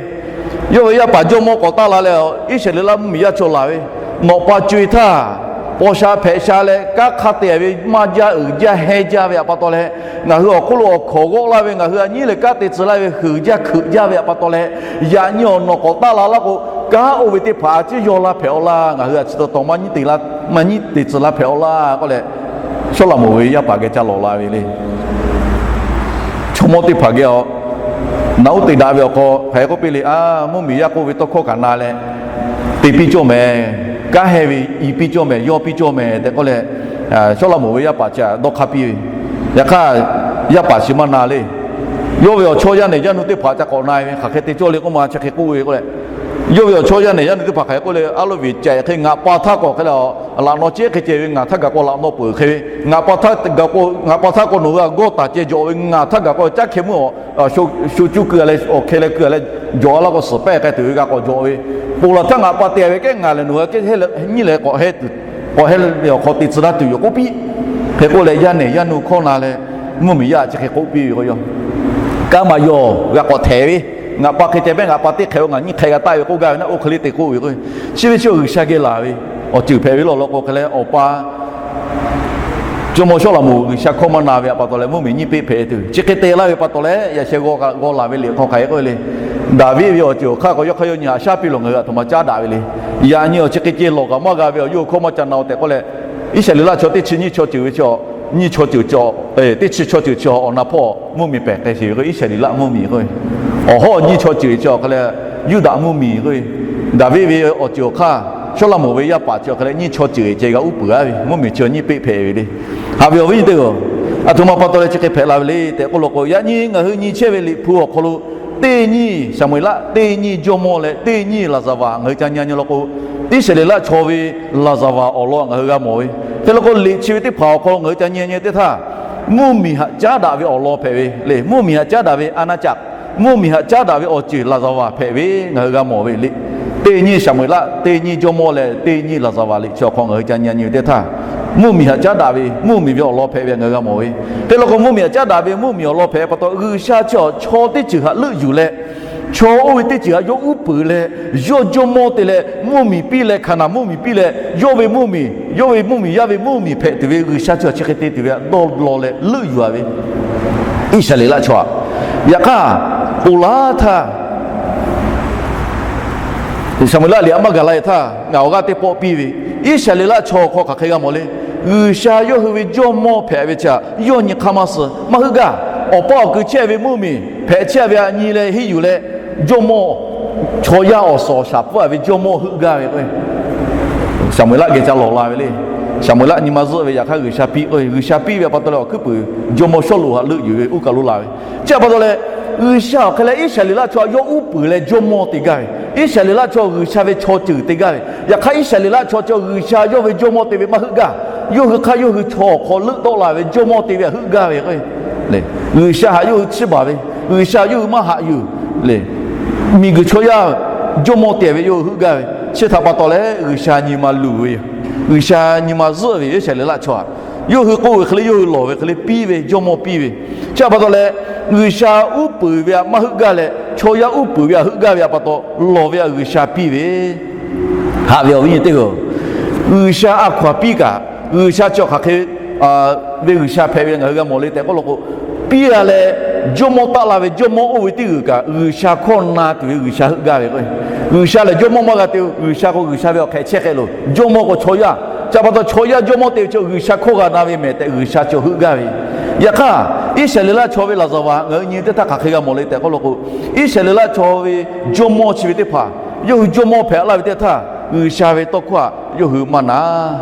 Yawˇ ve yaˇ paˍ jawˇmawˇ k'awꞈ taˆ la leh, Iˉsaˍreˍlaˆ mvuhˇmiˬ yaˇ chaw laˬ ve, Nawˬ pa co-e htaˇ, paw sha hpehꞈ sha leh kanˉ hk'a te ve maˇ jaˇ uiˍ jaˇ hehnˇ jaˇ ve awˬ pa taw leh, ngaˬ hui awˬ hk'oˆ lo awˬ hkawnˍ g'awˆ laˇ ve, ngaˬ hui a nyiˉ leh kanˉ te tcuh laˇ ve heuˬ jaˇ hkeuꞈ jaˇ ve awˬ pa taw leh, yaꞈ nyi awˬ nawˬ k'awꞈ taˆ la laˇ k'o, kanˉ oˇ ve teˇ hpaˍ a ciˉ yaw laˇ hpehꞈ-aw laˇ. Ngaˬ hui a chi taw taw maˇ nyiˉ te tcuh laˇ hpehꞈ-aw laˇ k'oˆ leh, Sawˉlaꞈmonˍ ve yaˇ paˍ geh ca lawˬ la ve le. Chaw mawˇ teˇ hpaˍ geh a, naꞈ uˉ te daꞈ ve awˬ hk'aw hk'aˬ hk'e k'oˆ piˇ le, a, mvuhˇmiˬ yaˇ k'oˆ ve tawˇ hkawˇ kaꞈ na leh, te piˇ cawˇ mehˍ, kanˉ hehnˇ ve i piˇ cawˇ mehˍ, te k'oˆ leh, Sawˉlaꞈmonˍ ve yaˇ paˍ chi htaꞈ dawˇ hk'aˇ piˇ ve. Yaꞈ hk'aˇ, yaˇ paˍ chi maˇ na le. Yawˇ ve awˬ chawˇ yaˇ nehˬ yaˇ nu teˇ hpaˍ ca k'awꞈ na ve, hk'aˬ hk'e te cawˇ le k'oˆ ma chi hk'e k'oˆ ve k'oˆ leh, yawˇ ve awˬ chawˇ yaˇ nehˬ yaˇ nu teˇ hpaˍ hk'aˬ hk'e k'oˆ le, a loˇ ve ceh hk'e ngaˬ pa htaˇ k'awꞈ hk'e le, laꞈ naw cehˉ hk'e ceh ve ngaˬ htaˇ gaˬ k'o laꞈ naw peuˬ hk'e ve, ngaˬ pa htaˇ gaˬ k'o, ngaˬ pa htaˇ k'o nawˬ hui a gawˇ taˍ ceh jawꞈ ve ngaˬ htaˇ gaˬ k'o caˉ hkeh meuˇ sho cuˇ keu a leh awˬ hkeh leh keu a leh jawꞈ a laˇ k'o suhˍ pehˇ k'ai tuˬ ve g'a k'awꞈ jawꞈ ve, ponˬ laˬ htaˇ ngaˬ pa te ve kehˉ ngaˬ lehˬ nawˬ hui a kehˉ nyiˇ leh k'awꞈ heh tuˬ, k'awꞈ heh ve awˬ hk'aw te tcuh laˇ tuˬ yoˬ k'oˆ piˇ. Hk'e k'oˆ leh yaˇ nehˬ yaˇ nu hkawˇ na leh, mvuhˇmiˬ yaˇ chi hk'e k'oˆ piˇ ve k'o, yaˇ, kanˉ maˇ yaw g'a k'awꞈ htehˍ ve, ngaˬ pa hk'e ceh pehˉ ngaˬ pa teˇ hk'e-o ngaˬ nyiˇ hk'e g'a taˆ ve k'oˆ gaˇ ve naˉ, oˇ hk'e le te k'oˆ ve k'o, chi ve chi G'uiˬsha geh laˬ ve awˬ ceuˬ hpehꞈ ve law law k'o hk'e leh awˬ pa Jawˇmawˇ Sawˉlaꞈmonˍ G'uiˬsha hkawˇ maˇ na ve awˬ pa taw leh mvuhˇmiˬ nyiˇ peˆ hpehꞈ tuˬ, chi hk'e te laˇ ve pa taw leh, yaꞈ sheh g'aw laˬ ve liꞈ hk'aw hk'aˬ hk'e k'oˆ ve le. Daˍviˆ ve awˬ ceuˬ awˬ hk'aˇ k'awꞈ yawˇ hk'aˇ yawˇ nyi haꞈ shaˉ piˇ lawˬ ngaˬ hui a htoꞈ ma caˉ daꞈ ve le. Yaꞈ nyi awˬ chi hk'e ceh lawˬ kaꞈ maˇ g'a ve awˬ yawˇ hkawˇ maˇ ca na-o tehꞈ k'oˆ leh, Iˉsaˍreˍlaˆ chaw teˇ chi nyiˇ chaw ceuˬ ve chi, nyiˇ chaw ceuˬ chi, teˇ chi chaw ceuˬ chi awˬ na hpawˇ mvuhˇmiˬ pehˬ k'ai sheˍ ve k'o, Iˉsaˍreˍlaˆ mvuhˇmiˬ k'oˆ ve, awˬ hawˉ nyiˇ chaw ceuˬ chi awˬ hk'a leh, Yuˇdaꞈ mvuhˇmiˬ k'oˆ ve, Daˍviˆ ve awˬ ceuˬ awˬ hk'aˇ, Sawˉlaꞈmonˍ ve yaˇ paˍ chi awˬ hk'a leh nyiˇ chaw ceuˬ ceh g'a uˉ peunˍ-a ve, mvuhˇmiˬ chi nyiˇ peˆ hpehꞈ ve le. Haꞈ ve awˬ viˉ nyi teˇ-oˬ, a htoꞈ ma pa taw leh chi hk'e hpehꞈ la ve le tehꞈ k'oˆ law k'o, yaꞈ nyi ngaˬ hui nyi chehˇ ve liꞈ hpu awˬ hk'aw lo teˇ nyiˇ Saˍmo-eˍlaˆ, teˇ nyiˇ Jawˇmawˇ leh teˇ nyiˇ Laˍzaˍvaˍ ngaˬ hui ca nyi nyi law k'o, Iˉsaˍreˍlaˆ chaw ve Laˍzaˍvaˍ awˬ lawn ngaˬ hui g'a mawˬ ve. Hk'e law k'o, liꞈ chi ve teˇ hpaˍ awˬ hk'aw lo ngaˬ hui ca nyi nyi teˇ htaˇ, mvuhˇmiˬ haꞈ caˉ daꞈ ve awˬ lawn hpehꞈ ve le. Mvuhˇmiˬ haꞈ caˉ daꞈ ve a na caꞈ, mvuhˇmiˬ haꞈ caˉ daꞈ ve awˬ ceuˬ Laˍzaˍvaˍ hpehꞈ ve ngaˬ hui g'a mawˬ ve le. Teˇ nyiˇ Saˍmo-eˍlaˆ, teˇ nyiˇ Jawˇmawˇ leh teˇ nyiˇ Laˍzaˍvaˍ liꞈ chi awˬ hk'aw ngaˬ hui ca nyi nyi ve teˇ htaˇ, mvuhˇmiˬ haꞈ caˉ daꞈ ve, mvuhˇmiˬ ve awˬ lawn hpehꞈ ve ngaˬ hui g'a mawˬ ve. Hk'e law k'o, mvuhˇmiˬ haꞈ caˉ daꞈ ve mvuhˇmiˬ awˬ lawn hpehꞈ pa taw, G'uiˬsha chi awˬ chaw teˇ ceuˬ htaꞈ leuˆ yuˬ leh, Chaw oˇ ve teˇ ceuˬ htaꞈ yawˇ uˉ peunˍ leh, yawˇ jawˇmawˇ te leh, mvuhˇmiˬ piˇ leh, Hkaˍnanˍ mvuhˇmiˬ piˇ leh, yawˇ ve mvuhˇmiˬ, yawˇ ve mvuhˇmiˬ yaˇ ve mvuhˇmiˬ hpehꞈ tuˬ ve G'uiˬsha chi chi hk'e te tuˬ ve htaꞈ dawˇ law leh leuˆ yuˬ-a ve Iˉsaˍreˍlaˆ chaw-a. Yaꞈ hk'aˇ, ponˬ laˬ htaˇ, Saˍmo-eˍlaˆ liꞈ a maˇ gaˬ la-e htaˇ ngaˬ awˬ g'aˇ teˇ pawˆ piˇ ve, Iˉsaˍreˍlaˆ chaw hk'aw hk'aˬ hk'e g'a mawˬ le. G'uiˬsha yawˇ hui ve jawˇmawˇ hpehꞈ ve chi htaꞈ yawˇ nyi hk'aˇ maˇ suh, maˇ heuˆ gaˇ. Awˬ pa awˬ kuiˬ chehˇ ve mvuhˇmiˬ hpehꞈ chehˇ ve htaꞈ nyi leh henˇ yuˬ leh, jawˇmawˇ, chaw yaˇ awˬ suhˍ awˬ shaˍ pfuhˇ-a ve jawˇmawˇ heuˆ gaˇ ve k'o, Saˍmo-eˍlaˆ geh ca lawˬ la ve le. Saˍmo-eˍlaˆ nyi ma zuhˆ ve, yaꞈ hk'aˇ G'uiˬsha piˇ k'o, G'uiˬsha piˇ ve a pa taw leh awˬ hkuiˉ puiˍ jawˇmawˇ Sawˉluꞈ htaꞈ leuˆ yuˬ ve uˉ kaˬ lo la ve. Chi a pa taw leh, G'uiˬsha awˬ hk'e leh Iˉsaˍreˍlaˆ chaw yawˇ uˉ peunˍ leh jawˇmawˇ te gaˇ ve, Iˉsaˍreˍlaˆ chaw G'uiˬsha ve chaw ceuˬ te gaˇ ve. Yaꞈ hk'aˇ Iˉsaˍreˍlaˆ chaw chi G'uiˬsha yawˇ ve jawˇmawˇ te ve maˇ heuˆ gaˇ. Yawˇ hui hk'aˇ yawˇ hui chaw awˬ hk'aw leuˆ tawˆ la ve jawˇmawˇ te ve htaꞈ heuˆ gaˇ ve k'o, G'uiˬsha htaꞈ yawˇ hui chiˇ baˬ ve, G'uiˬsha yawˇ hui maˇ haꞈ yuˬ le. Miˬguiˬ chaw yaˇ jawˇmawˇ te ve yawˇ hui heuˆ gaˇ ve. Chi htaꞈ pa taw leh G'uiˬsha nyi ma luˬ ve yoˬ. G'uiˬsha nyi ma zuhˆ ve Iˉsaˍreˍlaˆ chaw htaꞈ yawˇ hui k'oˆ ve hk'e le, yawˇ hui lawˬ ve hk'e le piˇ ve, jawˇmawˇ piˇ ve. Chi htaꞈ pa taw leh, G'uiˬsha uˉ peunˍ ve htaꞈ maˇ heuˆ gaˇ leh, chaw yaˇ uˉ peunˍ ve htaꞈ heuˆ gaˇ ve a pa taw, lawˬ ve htaꞈ G'uiˬsha piˇ ve. Haꞈ ve awˬ viˉ nyi teˇ hpaˍ-oˬ, G'uiˬsha a hkaw-anˬ piˇ kaꞈ, G'uiˬsha chi hk'aˬ hk'e ve G'uiˬsha hpehꞈ ve ngaˬ hui g'a mawˬ le tehꞈ k'oˆ law k'o, piˇ-a leh jawˇmawˇ taˆ la ve jawˇmawˇ oˇ ve teˇ g'uiˬ kaꞈ G'uiˬsha hkawˇ na tuˬ ve G'uiˬsha heuˆ gaˇ ve k'o, G'uiˬsha lehˬ jawˇmawˇ maˇ g'a te-o. G'uiˬsha k'o G'uiˬsha ve awˬ hk'ehꞈ chehˇ hk'e loˬ, jawˇmawˇ k'o chaw yaˇ. Chi a pa taw chaw yaˇ jawˇmawˇ te ve chi G'uiˬsha hkawˇ g'a na ve mehˍ tehꞈ G'uiˬsha chi heuˆ gaˇ ve. Yaꞈ hk'aˇ, Iˉsaˍreˍlaˆ chaw ve laˍzaˍvaˍ ngaˬ hui nyi teˇ htaˇ hk'aˬ hk'e g'a mawˬ le tehꞈ k'oˆ law k'o, Iˉsaˍreˍlaˆ chaw ve jawˇmawˇ chi ve teˇ hpaˍ yawˇ hui jawˇmawˇ hpehꞈ laˇ ve teˇ htaˇ, G'uiˬsha ve tawˇ hkawˇ htaꞈ yawˇ hui maˇ na.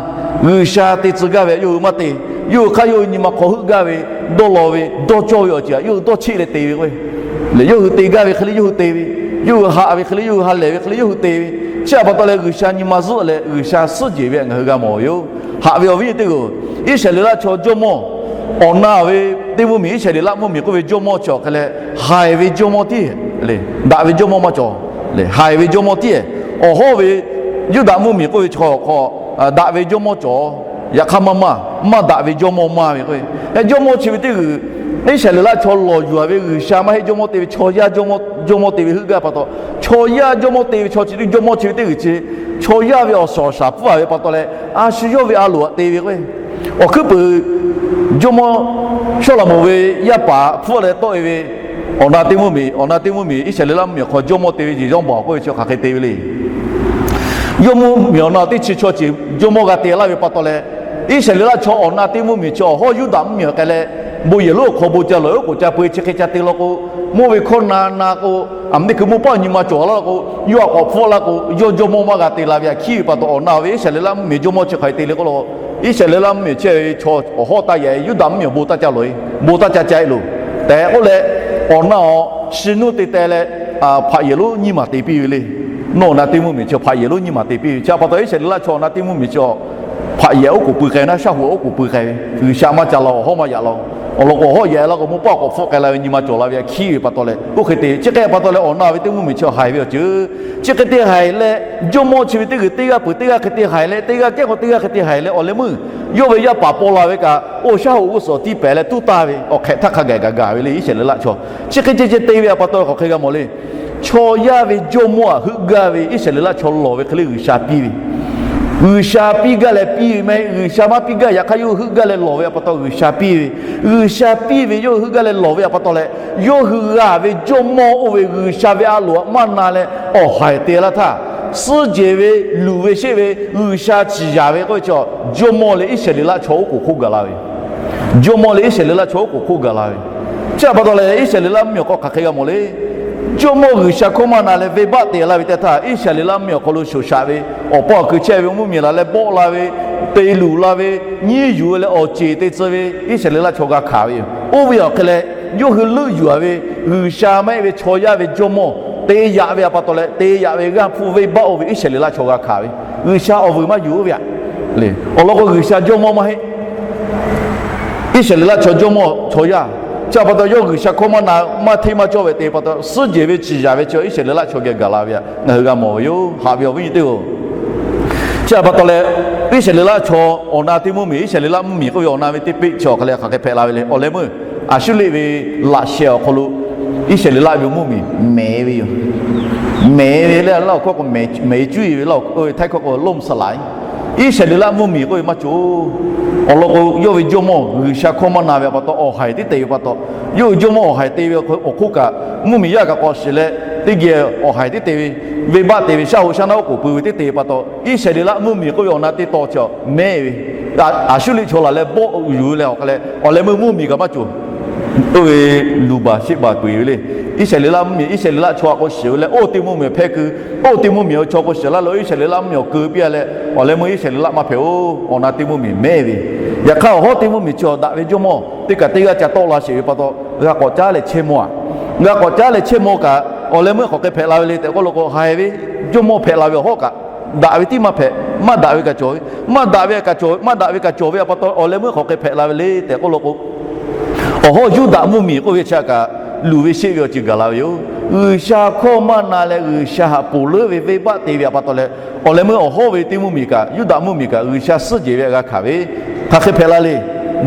G'uiˬsha te tcuh gaˇ ve htaꞈ yawˇ hui maˇ te. Yawˇ hui hk'aˇ yawˇ hui nyi ma hk'aw heuˆ gaˇ ve, dawˇ law ve, dawˇ cawˇ ve awˬ ceuˬ htaꞈ yawˇ hui dawˇ cheˆ leh te ve k'o, lehˬ yawˇ hui te gaˇ ve hk'e le yawˇ hui te ve, yawˇ hui haꞈ ve hk'e le yawˇ hui ha lehˬ ve hk'e le yawˇ hui te ve. Chi a pa taw leh G'uiˬsha nyi ma zuhˆ leh G'uiˬsha suhˉ jehˬ ve htaꞈ ngaˬ hui g'a mawˬ ve yoˬ. Haꞈ ve awˬ viˉ nyi teˇ hpaˍ-oˬ, Iˉsaˍreˍlaˆ chaw jawˇmawˇ awˬ na ve teˇ mvuhˇmiˬ, Iˉsaˍreˍlaˆ mvuhˇmiˬ k'oˆ ve jawˇmawˇ chi awˬ hk'e leh haiˬ ve jawˇmawˇ tiˉ, daꞈ ve jawˇmawˇ maˇ cawˬ. Haiˬ ve jawˇmawˇ tiˉ, awˬ hawˉ ve Yuˇdaꞈ mvuhˇmiˬ k'oˆ ve chaw hk'aw daꞈ ve jawˇmawˇ cawˬ. Yaꞈ hk'aˇ maˇ maˇ, maˇ daꞈ ve jawˇmawˇ maˇ ve k'o, jawˇmawˇ chi ve teˇ g'uiˬ, Iˉsaˍreˍlaˆ chaw lawˬ yuˬ-a ve G'uiˬsha maˇ heˆ, jawˇmawˇ te ve chaw yaˇ jawˇmawˇ te ve heuˆ gaˇ pa taw, chaw yaˇ jawˇmawˇ te ve chaw chi teˇ jawˇmawˇ chi ve teˇ g'uiˬ chi chaw yaˇ ve awˬ suhˍ awˬ shaˍ pfuhˇ-a ve pa taw leh, a shu yawˇ ve a loˍ htaꞈ te ve k'o, awˬ hkuiˉ puiˍ jawˇmawˇ Sawˉlaꞈmonˍ ve yaˇ paˍ hpfuhˆ leh tawˆ-e ve awˬ na teˇ mvuhˇmiˬ, awˬ na teˇ mvuhˇmiˬ Iˉsaˍreˍlaˆ mvuhˇmiˬ awˬ hk'aw jawˇmawˇ te ve Yeˍzaˇbaˬ k'oˆ ve chi hk'aˬ hk'e te ve le. Yawˇ mvuhˇmiˬ awˬ na teˇ chi chaw ceuˬ jawˇmawˇ g'a te laˇ ve pa taw leh, Iˉsaˍreˍlaˆ chaw awˬ na teˇ mvuhˇmiˬ chi awˬ hawˉ Yuˇdaꞈ mvuhˇmiˬ awˬ hk'e leh, bon yehˬ lonˉ awˬ hk'aw bon ca lawˬ-e, oˉ k'oˍ ca peu-e chi hk'e ca te law k'o, mvuhˇ ve hkawˇ na na k'o, aˬ miˉ hkui mvuhˇ paˆ nyi ma cawˬ laˇ k'o, yawˇ htaꞈ k'awꞈ hpfuhˆ laˇ k'o, yawˇ jawˇmawˇ maˇ g'a te la ve htaꞈ hkiˉ ve pa taw, awˬ na ve Iˉsaˍreˍlaˆ mvuhˇmiˬ jawˇmawˇ chi hk'aˬ hk'e te le k'oˆ law k'o, Iˉsaˍreˍlaˆ mvuhˇmiˬ chehˇ ve chaw awˬ hawˉ taˇ yaꞈ-e, Yuˇdaꞈ mvuhˇmiˬ awˬ bon taˇ ca lawˬ-e, bon taˇ ca ca-e loˬ tehꞈ k'oˆ leh, awˬ na awˬ shi nuˇ te teh leh, hpaꞈ yehˬ lonˉ nyiˇ maˬ te piˇ ve le. Nawˬ awˬ na teˇ mvuhˇmiˬ chi hpaꞈ yehˬ lonˉ nyiˇ maˬ te piˇ ve. Chi a pa taw Iˉsaˍreˍlaˆ chaw awˬ na teˇ mvuhˇmiˬ chi hpaꞈ yehˬ oˉ k'oˍ pui k'ai, naˆ shaˉ hoꞈ oˉ k'oˍ pui k'ai ve, G'uiˬsha maˇ ca la, awˬ hawˉ maˇ yaꞈ la. Awˬ lawn k'o awˬ hawˉ yaꞈ la k'o, mvuhˇ paˆ k'awꞈ hpfuhˆ k'ai la ve nyi ma cawˬ la ve htaꞈ hkiˉ ve pa taw leh, oˇ hk'e te ve. Chi hk'e pa taw leh awˬ na ve teˇ mvuhˇmiˬ chi haiˬ ve awˬ ceuˬ, chi hk'e te haiˬ leh, jawˇmawˇ chi ve teˇ g'uiˬ teˇ g'aˇ peuˬ teˇ g'aˇ hk'e te haiˬ leh, teˇ g'aˇ kehˉ k'o teˇ g'aˇ hk'e te haiˬ leh, awˬ leh meuˇ yawˇ ve yaˇ paˍ paw la ve kaꞈ, oˇ shaˉ hoꞈ g'uˇ suhˍ tiˇ pehˍ leh tuˉ taˇ ve awˬ hk'ehꞈ htaˇ hk'a gaˬ gaˬ gaˬ ve le Iˉsaˍreˍlaˆ chaw. Chi hk'e ceh ceh te ve a pa taw hk'aˬ hk'e g'a mawˬ le. Chaw yaˇ ve jawˇmawˇ htaꞈ heuˆ gaˇ ve Iˉsaˍreˍlaˆ chaw lawˬ ve hk'e le G'uiˬsha piˇ ve. G'uiˬsha piˇ gaˇ leh piˇ ve maˇ heˆ. G'uiˬsha maˇ piˇ gaˇ, yaꞈ hk'aˇ yawˇ hui heuˆ gaˇ leh lawˬ ve a pa taw G'uiˬsha piˇ ve. G'uiˬsha piˇ ve yawˇ hui heuˆ gaˇ leh lawˬ ve a pa taw leh, yawˇ hui g'a ve jawˇmawˇ oˇ ve G'uiˬsha ve a loˍ htaꞈ maˇ na leh awˬ haiˬ te laˇ htaˇ, suhˉ jehˬ ve, luˬ ve sheˆ ve, G'uiˬsha ciˍ yanˍ ve k'oˆ ve chaw, jawˇmawˇ leh Iˉsaˍreˍlaˆ chaw oˉ k'oˍ hk'oˆ gaˬ la ve. Jawˇmawˇ leh Iˉsaˍreˍlaˆ chaw oˉ k'oˍ hk'oˆ gaˬ la ve. Chi a pa taw leh Iˉsaˍreˍlaˆ mvuhˇmiˬ awˬ hk'aw hk'aˬ hk'e g'a mawˬ le. Jawˇmawˇ G'uiˬsha hkawˇ maˇ na leh venˇbaˆ te laˇ ve teˇ htaˇ, Iˉsaˍreˍlaˆ mvuhˇmiˬ awˬ hk'aw lo shoˍ shaꞈ ve awˬ pa awˬ kuiˬ chehˇ ve mvuhˇmiˬ laˬ leh bawˆ la ve, te luˬ la ve, nyiˇ yuˬ leh awˬ ceˬ te tcuh ve Iˉsaˍreˍlaˆ chaw g'a hkanˍ ve yoˬ. Oˇ ve awˬ hk'e leh, yawˇ hui leuˆ yuˬ-a ve G'uiˬsha maˇ heˆ ve chaw yaˇ ve jawˇmawˇ te yaꞈ ve a pa taw leh, te yaꞈ ve g'aˇ hpfuhˇ venˇbaˆ oˇ ve Iˉsaˍreˍlaˆ chaw g'a hkanˍ ve. G'uiˬsha awˬ vuiˬ maˇ yuˬ ve aꞈ. Awˬ lawn k'o G'uiˬsha jawˇmawˇ maˇ heˆ. Iˉsaˍreˍlaˆ chaw jawˇmawˇ chaw yaˇ, chi a pa taw yawˇ G'uiˬsha hkawˇ maˇ na, maˇ hteˇ maˇ cawˇ ve te pa taw, suhˉ jehˬ ve ciˍ yanˍ ve chi Iˉsaˍreˍlaˆ chaw geh gaˬ la ve htaꞈ ngaˬ hui g'a mawˬ ve yoˬ. Haꞈ ve awˬ viˉ nyi teˇ-oˬ, chi a pa taw leh, Iˉsaˍreˍlaˆ chaw awˬ na teˇ mvuhˇmiˬ, Iˉsaˍreˍlaˆ mvuhˇmiˬ k'oˆ ve awˬ na ve teˇ peˆ chi awˬ hk'aˬ hk'e hpehꞈ la ve le. Awˬ leh meuˇ Aˍsuˇriˆ ve laꞈ sheh awˬ hk'aw lo Iˉsaˍreˍlaˆ ve mvuhˇmiˬ mehˍ ve yoˬ. Mehˍ ve leh laˇ awˬ hkawˇ k'o, mehˍ cuˇ ve laˇ, Htaiˇ hkawˇ k'o ล่มสลาย. Iˉsaˍreˍlaˆ mvuhˇmiˬ k'oˆ ve maˇ cawˬ. Awˬ lawn k'o, yawˇ ve jawˇmawˇ G'uiˬsha hkawˇ maˇ na ve a pa taw, awˬ haiˬ tiˉ te ve pa taw, yawˇ hui jawˇmawˇ awˬ haiˬ te ve awˬ hk'oˆ kaꞈ, mvuhˇmiˬ yaˇ kaꞈ k'awꞈ shiˍ leh, teˇ geh awˬ haiˬ tiˉ te ve, venˇbaˆ te ve, shaˉ hoꞈ shaˉ naˉ oˉ k'oˍ pui ve tiˉ te ve pa taw, Iˉsaˍreˍlaˆ mvuhˇmiˬ k'oˆ ve awˬ na teˇ taw chi mehˍ ve, Aˍsuˇriˆ chaw laˬ leh bawˆ yuˬ leh awˬ hk'a leh, awˬ leh meuˇ mvuhˇmiˬ kaꞈ maˇ cawˬ. Oˇ ve luˬ baˬ sheˆ baˬ peuˬ ve le. Iˉsaˍreˍlaˆ mvuhˇmiˬ, Iˉsaˍreˍlaˆ chaw a k'o shiˍ ve leh, oˇ teˇ mvuhˇmiˬ hpehˇ keu, oˇ teˇ mvuhˇmiˬ chaw k'o shiˍ laˇ lo Iˉsaˍreˍlaˆ mvuhˇmiˬ awˬ keu piˇ a leh, awˬ leh meuˇ Iˉsaˍreˍlaˆ maˇ hpehꞈ-oˬ. Awˬ na teˇ mvuhˇmiˬ mehˍ ve, yaꞈ hk'aˇ awˬ hawˉ teˇ mvuhˇmiˬ chi daꞈ ve jawˇmawˇ teˇ kaꞈ teˇ g'aˇ ca tawˆ la sheˍ ve pa taw, g'a k'awꞈ caˉ leh chehˇ mawˇ a. G'a k'awꞈ caˉ leh chehˇ mawˇ kaꞈ, awˬ leh meuˇ hk'aˬ hk'e hpehꞈ la ve le tehꞈ k'oˆ lo k'o, haiˬ ve jawˇmawˇ hpehꞈ la ve awˬ hawˉ kaꞈ, daꞈ ve tiˉ maˇ hpehꞈ, maˇ daꞈ ve kaꞈ cawˬ ve, maˇ daꞈ ve kaꞈ cawˬ ve, maˇ daꞈ ve kaꞈ cawˬ ve a pa taw, awˬ leh meuˇ hk'aˬ hk'e hpehꞈ la ve le tehꞈ k'oˆ lo k'o, awˬ hawˉ Yuˇdaꞈ mvuhˇmiˬ k'oˆ ve chi kaꞈ luˬ ve sheˆ ve awˬ ceuˬ gaˬ la ve yoˬ. G'uiˬsha hkawˇ maˇ na leh G'uiˬsha haꞈ ponˬ leuˉ ve venˇbaˆ te ve a pa taw leh, awˬ leh meuˇ awˬ hawˉ ve teˇ mvuhˇmiˬ kaꞈ, Yuˇdaꞈ mvuhˇmiˬ kaꞈ G'uiˬsha suhˉ jehˬ ve g'a hkanˍ ve, hk'aˬ hk'e hpehꞈ la le.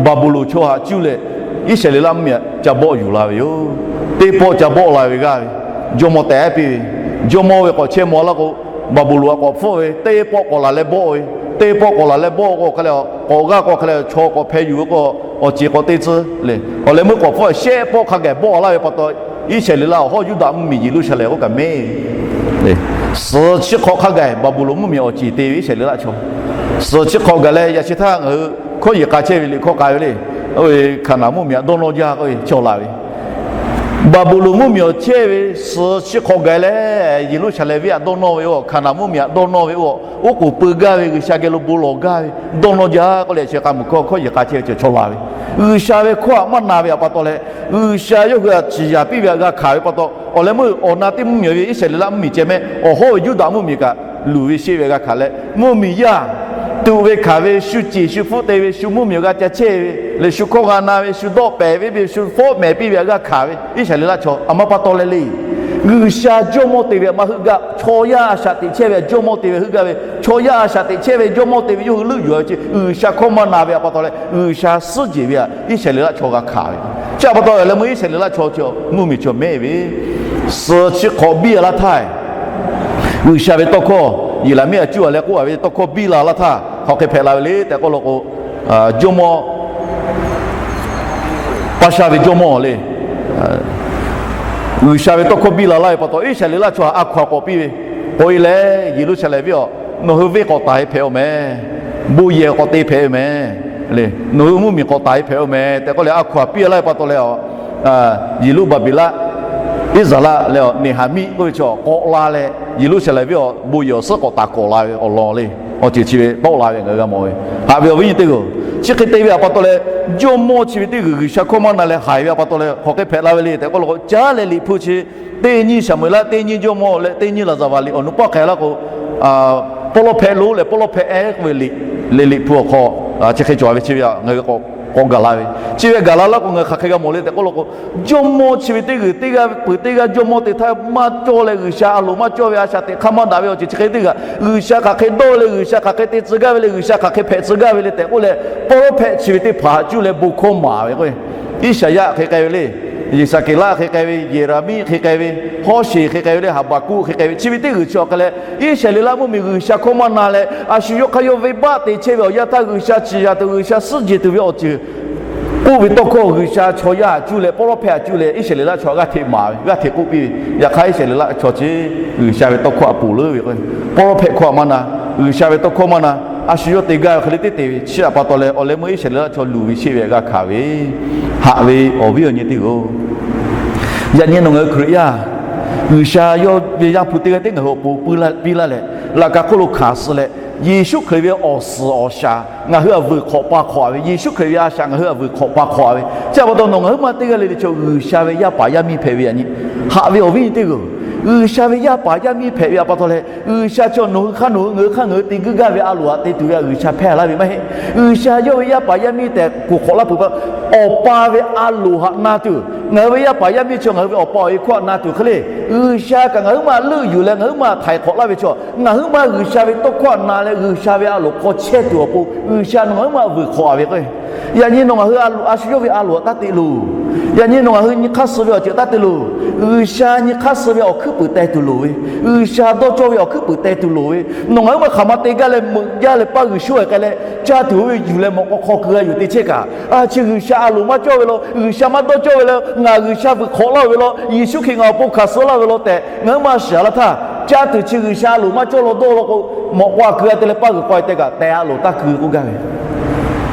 Baˍbuˍlonˍ chaw haꞈ cuˇ leh Iˉsaˍreˍlaˆ mvuhˇmiˬ ca bawˆ yuˬ la ve yoˬ. Teˇ pawˆ ca bawˆ la ve g'aˇ ve, jawˇmawˇ tehꞈ piˇ ve, jawˇmawˇ ve k'awꞈ chehˇ mawˇ laˇ k'o, Baˍbuˍlonˍ a k'awꞈ hpfuhˆ ve, teˇ pawˆ k'awꞈ laˬ leh bawˆ ve, teˇ pawˆ k'awꞈ laˬ leh bawˆ k'o hk'a leh, k'awꞈ g'aˇ k'o hk'a leh chaw k'awꞈ hpeh yuˬ ve k'o, awˬ ceˬ k'awꞈ te tcuh le. Awˬ leh meuˇ k'awꞈ hpfuhˆ shehˆ pawˆ hk'a gaˬ bawˆ laˇ ve pa taw, Iˉsaˍreˍlaˆ awˬ hawˉ Yuˇdaꞈ mvuhˇmiˬ Yeˍruˆsaˍlehnˍ k'oˆ kaꞈ mehˍ ve le. Suhˍ chi hk'awꞈ hk'a gaˬ Baˍbuˍlonˍ mvuhˇmiˬ awˬ ceˬ te ve Iˉsaˍreˍlaˆ chaw, suhˍ chi hk'awꞈ gaˬ leh yaꞈ sheh htaˇ ngaˬ hui hkawˇ yeˬ k'a chehˇ ve liꞈ hkawˇ k'ai ve le. Oˇ ve Hkaˍnanˍ mvuhˇmiˬ htaꞈ dawˇ nawˇ jaˇ k'oˆ ve cawˬ la ve, Baˍbuˍlonˍ mvuhˇmiˬ awˬ chehˇ ve suhˍ chi hk'awꞈ gaˬ leh Yeˍruˆsaˍlehnˍ venˇ htaꞈ dawˇ nawˇ ve, oˇ Hkaˍnanˍ mvuhˇmiˬ htaꞈ dawˇ nawˇ ve, oˇ oˉ k'oˍ peu gaˇ ve, G'uiˬsha geh lo bon lawˬ gaˇ ve, dawˇ nawˇ jaˇ k'oˆ leh chi k'a muiˬ hkawˇ hkawˇ yeˬ k'a chehˇ ve cawˬ la ve, G'uiˬsha ve hkawˇ htaꞈ maˇ na ve a pa taw leh, G'uiˬsha yawˇ hui htaꞈ ciˍ yanˍ piˇ ve htaꞈ g'a hkanˍ ve pa taw, awˬ leh meuˇ awˬ na teˇ mvuhˇmiˬ ve Iˉsaˍreˍlaˆ mvuhˇmiˬ ceh mehˆ awˬ hawˉ ve Yuˇdaꞈ mvuhˇmiˬ kaꞈ luˬ ve sheˆ ve g'a hkanˍ leh, mvuhˇmiˬ yaˇ tuꞈ ve hkanˍ ve, shu ceˬ shu hpfuhˆ te ve, shu mvuhˇmiˬ awˬ g'a ca chehˇ ve leh, shu hkawˇ g'a na ve, shu dawˆ pehˍ ve, shu fawˉ mehˍ piˇ ve htaꞈ g'a hkanˍ ve Iˉsaˍreˍlaˆ chaw a ma pa taw leh le. G'uiˬsha jawˇmawˇ te ve htaꞈ maˇ heuˆ gaˇ, chaw yaˇ a shaꞈ teꞈ chehˇ ve htaꞈ jawˇmawˇ te ve heuˆ gaˇ ve, chaw yaˇ a shaꞈ teꞈ chehˇ ve jawˇmawˇ te ve yawˇ hui leuˆ yuˬ ve chi G'uiˬsha hkawˇ maˇ na ve a pa taw leh, G'uiˬsha suhˉ jehˬ ve htaꞈ Iˉsaˍreˍlaˆ chaw g'a hkanˍ ve. Chi a pa taw leh meuˇ Iˉsaˍreˍlaˆ chaw chi mvuhˇmiˬ chaw mehˆ ve, suhˍ chi hk'awꞈ biˇ a laˇ htaˇ, G'uiˬsha ve tawˇ hkawˇ Yeˍraˍmiˆ a cuˇ a leh k'oˆ a ve tawˇ hkawˇ biˇ la laˇ htaˇ hk'aˬ hk'e hpehꞈ la ve le tehꞈ k'oˆ lo k'o, jawˇmawˇ, Paˇshaˆ ve jawˇmawˇ le, G'uiˬsha ve tawˇ hkawˇ biˇ la laˇ ve pa taw Iˉsaˍreˍlaˆ chaw htaꞈ a hkaw-anˬ k'awꞈ piˇ ve, k'oꞈ-e leh Yeˍruˆsaˍlehnˍ venˇ aw, nawˬ hui venˇ k'awꞈ taˍ-e hpehꞈ-oˬ mehˍ, bon yehˬ k'awꞈ te hpehꞈ-oˬ mehˍ le, nawˬ hui mvuhˇmiˬ k'awꞈ taˍ-e hpehꞈ-oˬ mehˍ tehꞈ k'oˆ leh a hkaw-anˬ piˇ laˇ ve pa taw leh, Yeˍruˆbaˍbeˍlaˆ, Iˉsaˍlaˆ leh Neˍhaˍmiˆ k'oˆ ve chaw k'awꞈ la leh Yeˍruˆsaˍlehnˍ venˇ aw bon yehˬ awˬ suhˉ k'awꞈ taˍ k'awꞈ la ve awˬ lawn le. Awˬ ceuˬ chi ve tawˆ la ve ngaˬ hui g'a mawˬ ve, haꞈ ve awˬ viˉ nyi teˇ g'aˇ-oˬ, chi hk'e te ve a pa taw leh, jawˇmawˇ chi ve teˇ g'uiˬ G'uiˬsha hkawˇ maˇ na leh haiˬ ve a pa taw leh hk'aˬ hk'e hpehꞈ la ve le tehꞈ k'oˆ lo k'o, caˉ leh Liꞈ hpu chi teˇ nyiˇ Saˍmo-eˍlaˆ, teˇ nyiˇ Jawˇmawˇ leh teˇ nyiˇ Laˍzaˍvaˍ liꞈ awˬ nu paˆ hk'e laˇ k'o, pawˇlawˇhpehˆ lonˉ leh pawˇlawˇhpehˆ ehˉ k'oˆ ve liꞈ, leh Liꞈ hpu awˬ hk'aw chi hk'e cawˬ ve chi ve ngaˬ hui k'awꞈ gaˬ la ve, chi ve gaˬ la laˇ k'o ngaˬ hui hk'aˬ hk'e g'a mawˬ le tehꞈ k'oˆ lo k'o, jawˇmawˇ chi ve teˇ g'uiˬ teˇ g'aˇ peuˬ teˇ g'aˇ jawˇmawˇ te htaˇ maˇ cawˇ leh G'uiˬsha a loˍ maˇ cawˇ ve a shaꞈ teꞈ hk'aˇ maˇ daꞈ ve awˬ ceuˬ chi hk'e teˇ g'aˇ, G'uiˬsha hk'aˬ hk'e dawˇ leh G'uiˬsha hk'aˬ hk'e te tcuh gaˇ ve le, G'uiˬsha hk'aˬ hk'e hpehꞈ tcuh gaˇ ve le tehꞈ k'oˆ leh, pawˇlawˇhpehˆ chi ve teˇ hpaˍ haꞈ cuˇ leh bon hkawˇ maˍ ve k'o, Iˉsaˍyaˆ hk'e k'ai ve le, Yeˍsaˍkeˍlaˆ hk'e k'ai ve, Yeˍraˍmiˆ hk'e k'ai ve, Hawˉsheˍ hk'e k'ai ve le, Haˍbaˍkuˆ hk'e k'ai ve, chi ve teˇ g'uiˬ chi awˬ hk'e leh, Iˉsaˍreˍlaˆ mvuhˇmiˬ G'uiˬsha hkawˇ maˇ na leh a shu yawˇ hk'aˇ yawˇ venˇbaˆ te chehˇ ve awˬ yanˇ htaˇ G'uiˬsha ciˍ yanˍ tuˬ, G'uiˬsha suhˉ jehˬ tuˬ ve awˬ ceuˬ k'oˆ ve tawˇ hkawˇ G'uiˬsha chaw yaˇ haꞈ cuˇ leh pawˇlawˇhpehˆ haꞈ cuˇ leh Iˉsaˍreˍlaˆ chaw g'aˇ hteꞈ maˍ ve, g'aˇ hteꞈ k'oˆ piˇ ve. Yaꞈ hk'aˇ Iˉsaˍreˍlaˆ chaw chi G'uiˬsha ve tawˇ hkawˇ a poˬ leuˉ ve k'o, pawˇlawˇhpehˆ hkawˇ a maˇ na, G'uiˬsha ve tawˇ hkawˇ maˇ na, a shu yawˇ te gaˇ ve hk'e le teˇ te ve chi a pa taw leh awˬ leh meuˇ Iˉsaˍreˍlaˆ chaw luˬ ve sheˆ ve g'a hkanˍ ve, haꞈ ve awˬ viˉ awˬ nyi teˇ g'aˇ-oˬ, yaꞈ nyi nawˬ ngaˬ hui Hkriꞈ yaˇ, G'uiˬsha yawˇ ve Yaˇ hpu teˇ g'aˇ tiˉ ngaˬ hui awˬ pon piˇ laˇ leh, laꞈ ka hk'oˆ lo hkanˍ suh leh, Yeˍsuˆ Hkriꞈ ve awˬ suhˍ awˬ shaˍ ngaˬ hui a vuiˬ hk'awꞈ pa hk'awꞈ a ve, Yeˍsuˆ Hkriꞈ ve a shaꞈ ngaˬ hui a vuiˬ hk'awꞈ pa hk'awꞈ a ve, chi a pa taw nawˬ ngaˬ huiˉ ma teˇ g'aˇ le le chaw G'uiˬsha ve yaˇ paˍ yaˇ miˇ hpehꞈ ve yaꞈ nyi, haꞈ ve awˬ viˉ nyi teˇ g'aˇ-oˬ, G'uiˬsha ve yaˇ paˍ yaˇ miˇ hpehꞈ ve a pa taw leh, G'uiˬsha chaw nawˬ hui hk'aˇ nawˬ hui ngaˬ hui hk'aˇ ngaˬ hui te guiˇ gaˇ ve a loˍ htaꞈ te tuˬ ve a G'uiˬsha hpehˇ laˇ ve maˇ heˆ. G'uiˬsha yawˇ ve yaˇ paˍ yaˇ miˇ tehꞈ k'oˍ hk'awꞈ laˇ peuˬ pa, awˬ pa ve a loˍ htaꞈ na tuˬ, ngaˬ hui ve yaˇ paˍ yaˇ miˇ chaw ngaˬ hui ve awˬ pa awˬ e hkawˇ htaꞈ na tuˬ hk'e le, G'uiˬsha kaꞈ ngaˬ huiˉ ma leuˆ yuˬ leh ngaˬ huiˉ ma htaiˍ hk'awꞈ laˇ ve chaw, ngaˬ huiˉ ma G'uiˬsha ve tawˇ hkawˇ htaꞈ na leh G'uiˬsha ve a loˍ hk'aw chehˇ tuˬ awˬ pon G'uiˬsha nawˬ ngaˬ huiˉ ma vuiˬ hk'awꞈ a ve k'o, yaꞈ nyi nawˬ ngaˬ hui a shu yawˇ ve a loˍ htaꞈ taˇ te loˬ. Yaꞈ nyi nawˬ ngaˬ hui nyi hk'aˇ suh ve awˬ ceuˬ taˇ te loˬ. G'uiˬsha nyi hk'aˇ suh ve awˬ hkuiˉ puiˍ teh tuˬ loˍ ve, G'uiˬsha dawˇ cawˇ ve awˬ hkuiˉ puiˍ teh tuˬ loˍ ve, nawˬ ngaˬ hui maˇ hk'aˬ ma te gaˇ leh meuꞈ jaˇ leh paˇ g'uiˬ shuˉ-e k'ai leh, caˇ tuˬ oˇ ve yuˬ leh mawꞈ k'aw hk'aw keu g'a yuˬ te chehˇ kaꞈ, a chi G'uiˬsha a loˍ maˇ cawˇ ve law, G'uiˬsha maˇ dawˇ cawˇ ve law, ngaˬ G'uiˬsha vuiˬ hk'awꞈ laˇ ve law, Yeˍsuˆ Hkriꞈ ngaˬ awˬ pon hkanˍ suh laˇ ve law tehꞈ ngaˬ hui maˇ shiˍ laˇ htaˇ, caˇ tuˬ chi G'uiˬsha a loˍ maˇ cawˇ law dawˇ law k'o, mawꞈ k'aw a keu a te leh paˇ g'uiˬ k'aw-e teh kaꞈ teh a loˍ taˇ keu k'oˆ gaˇ ve.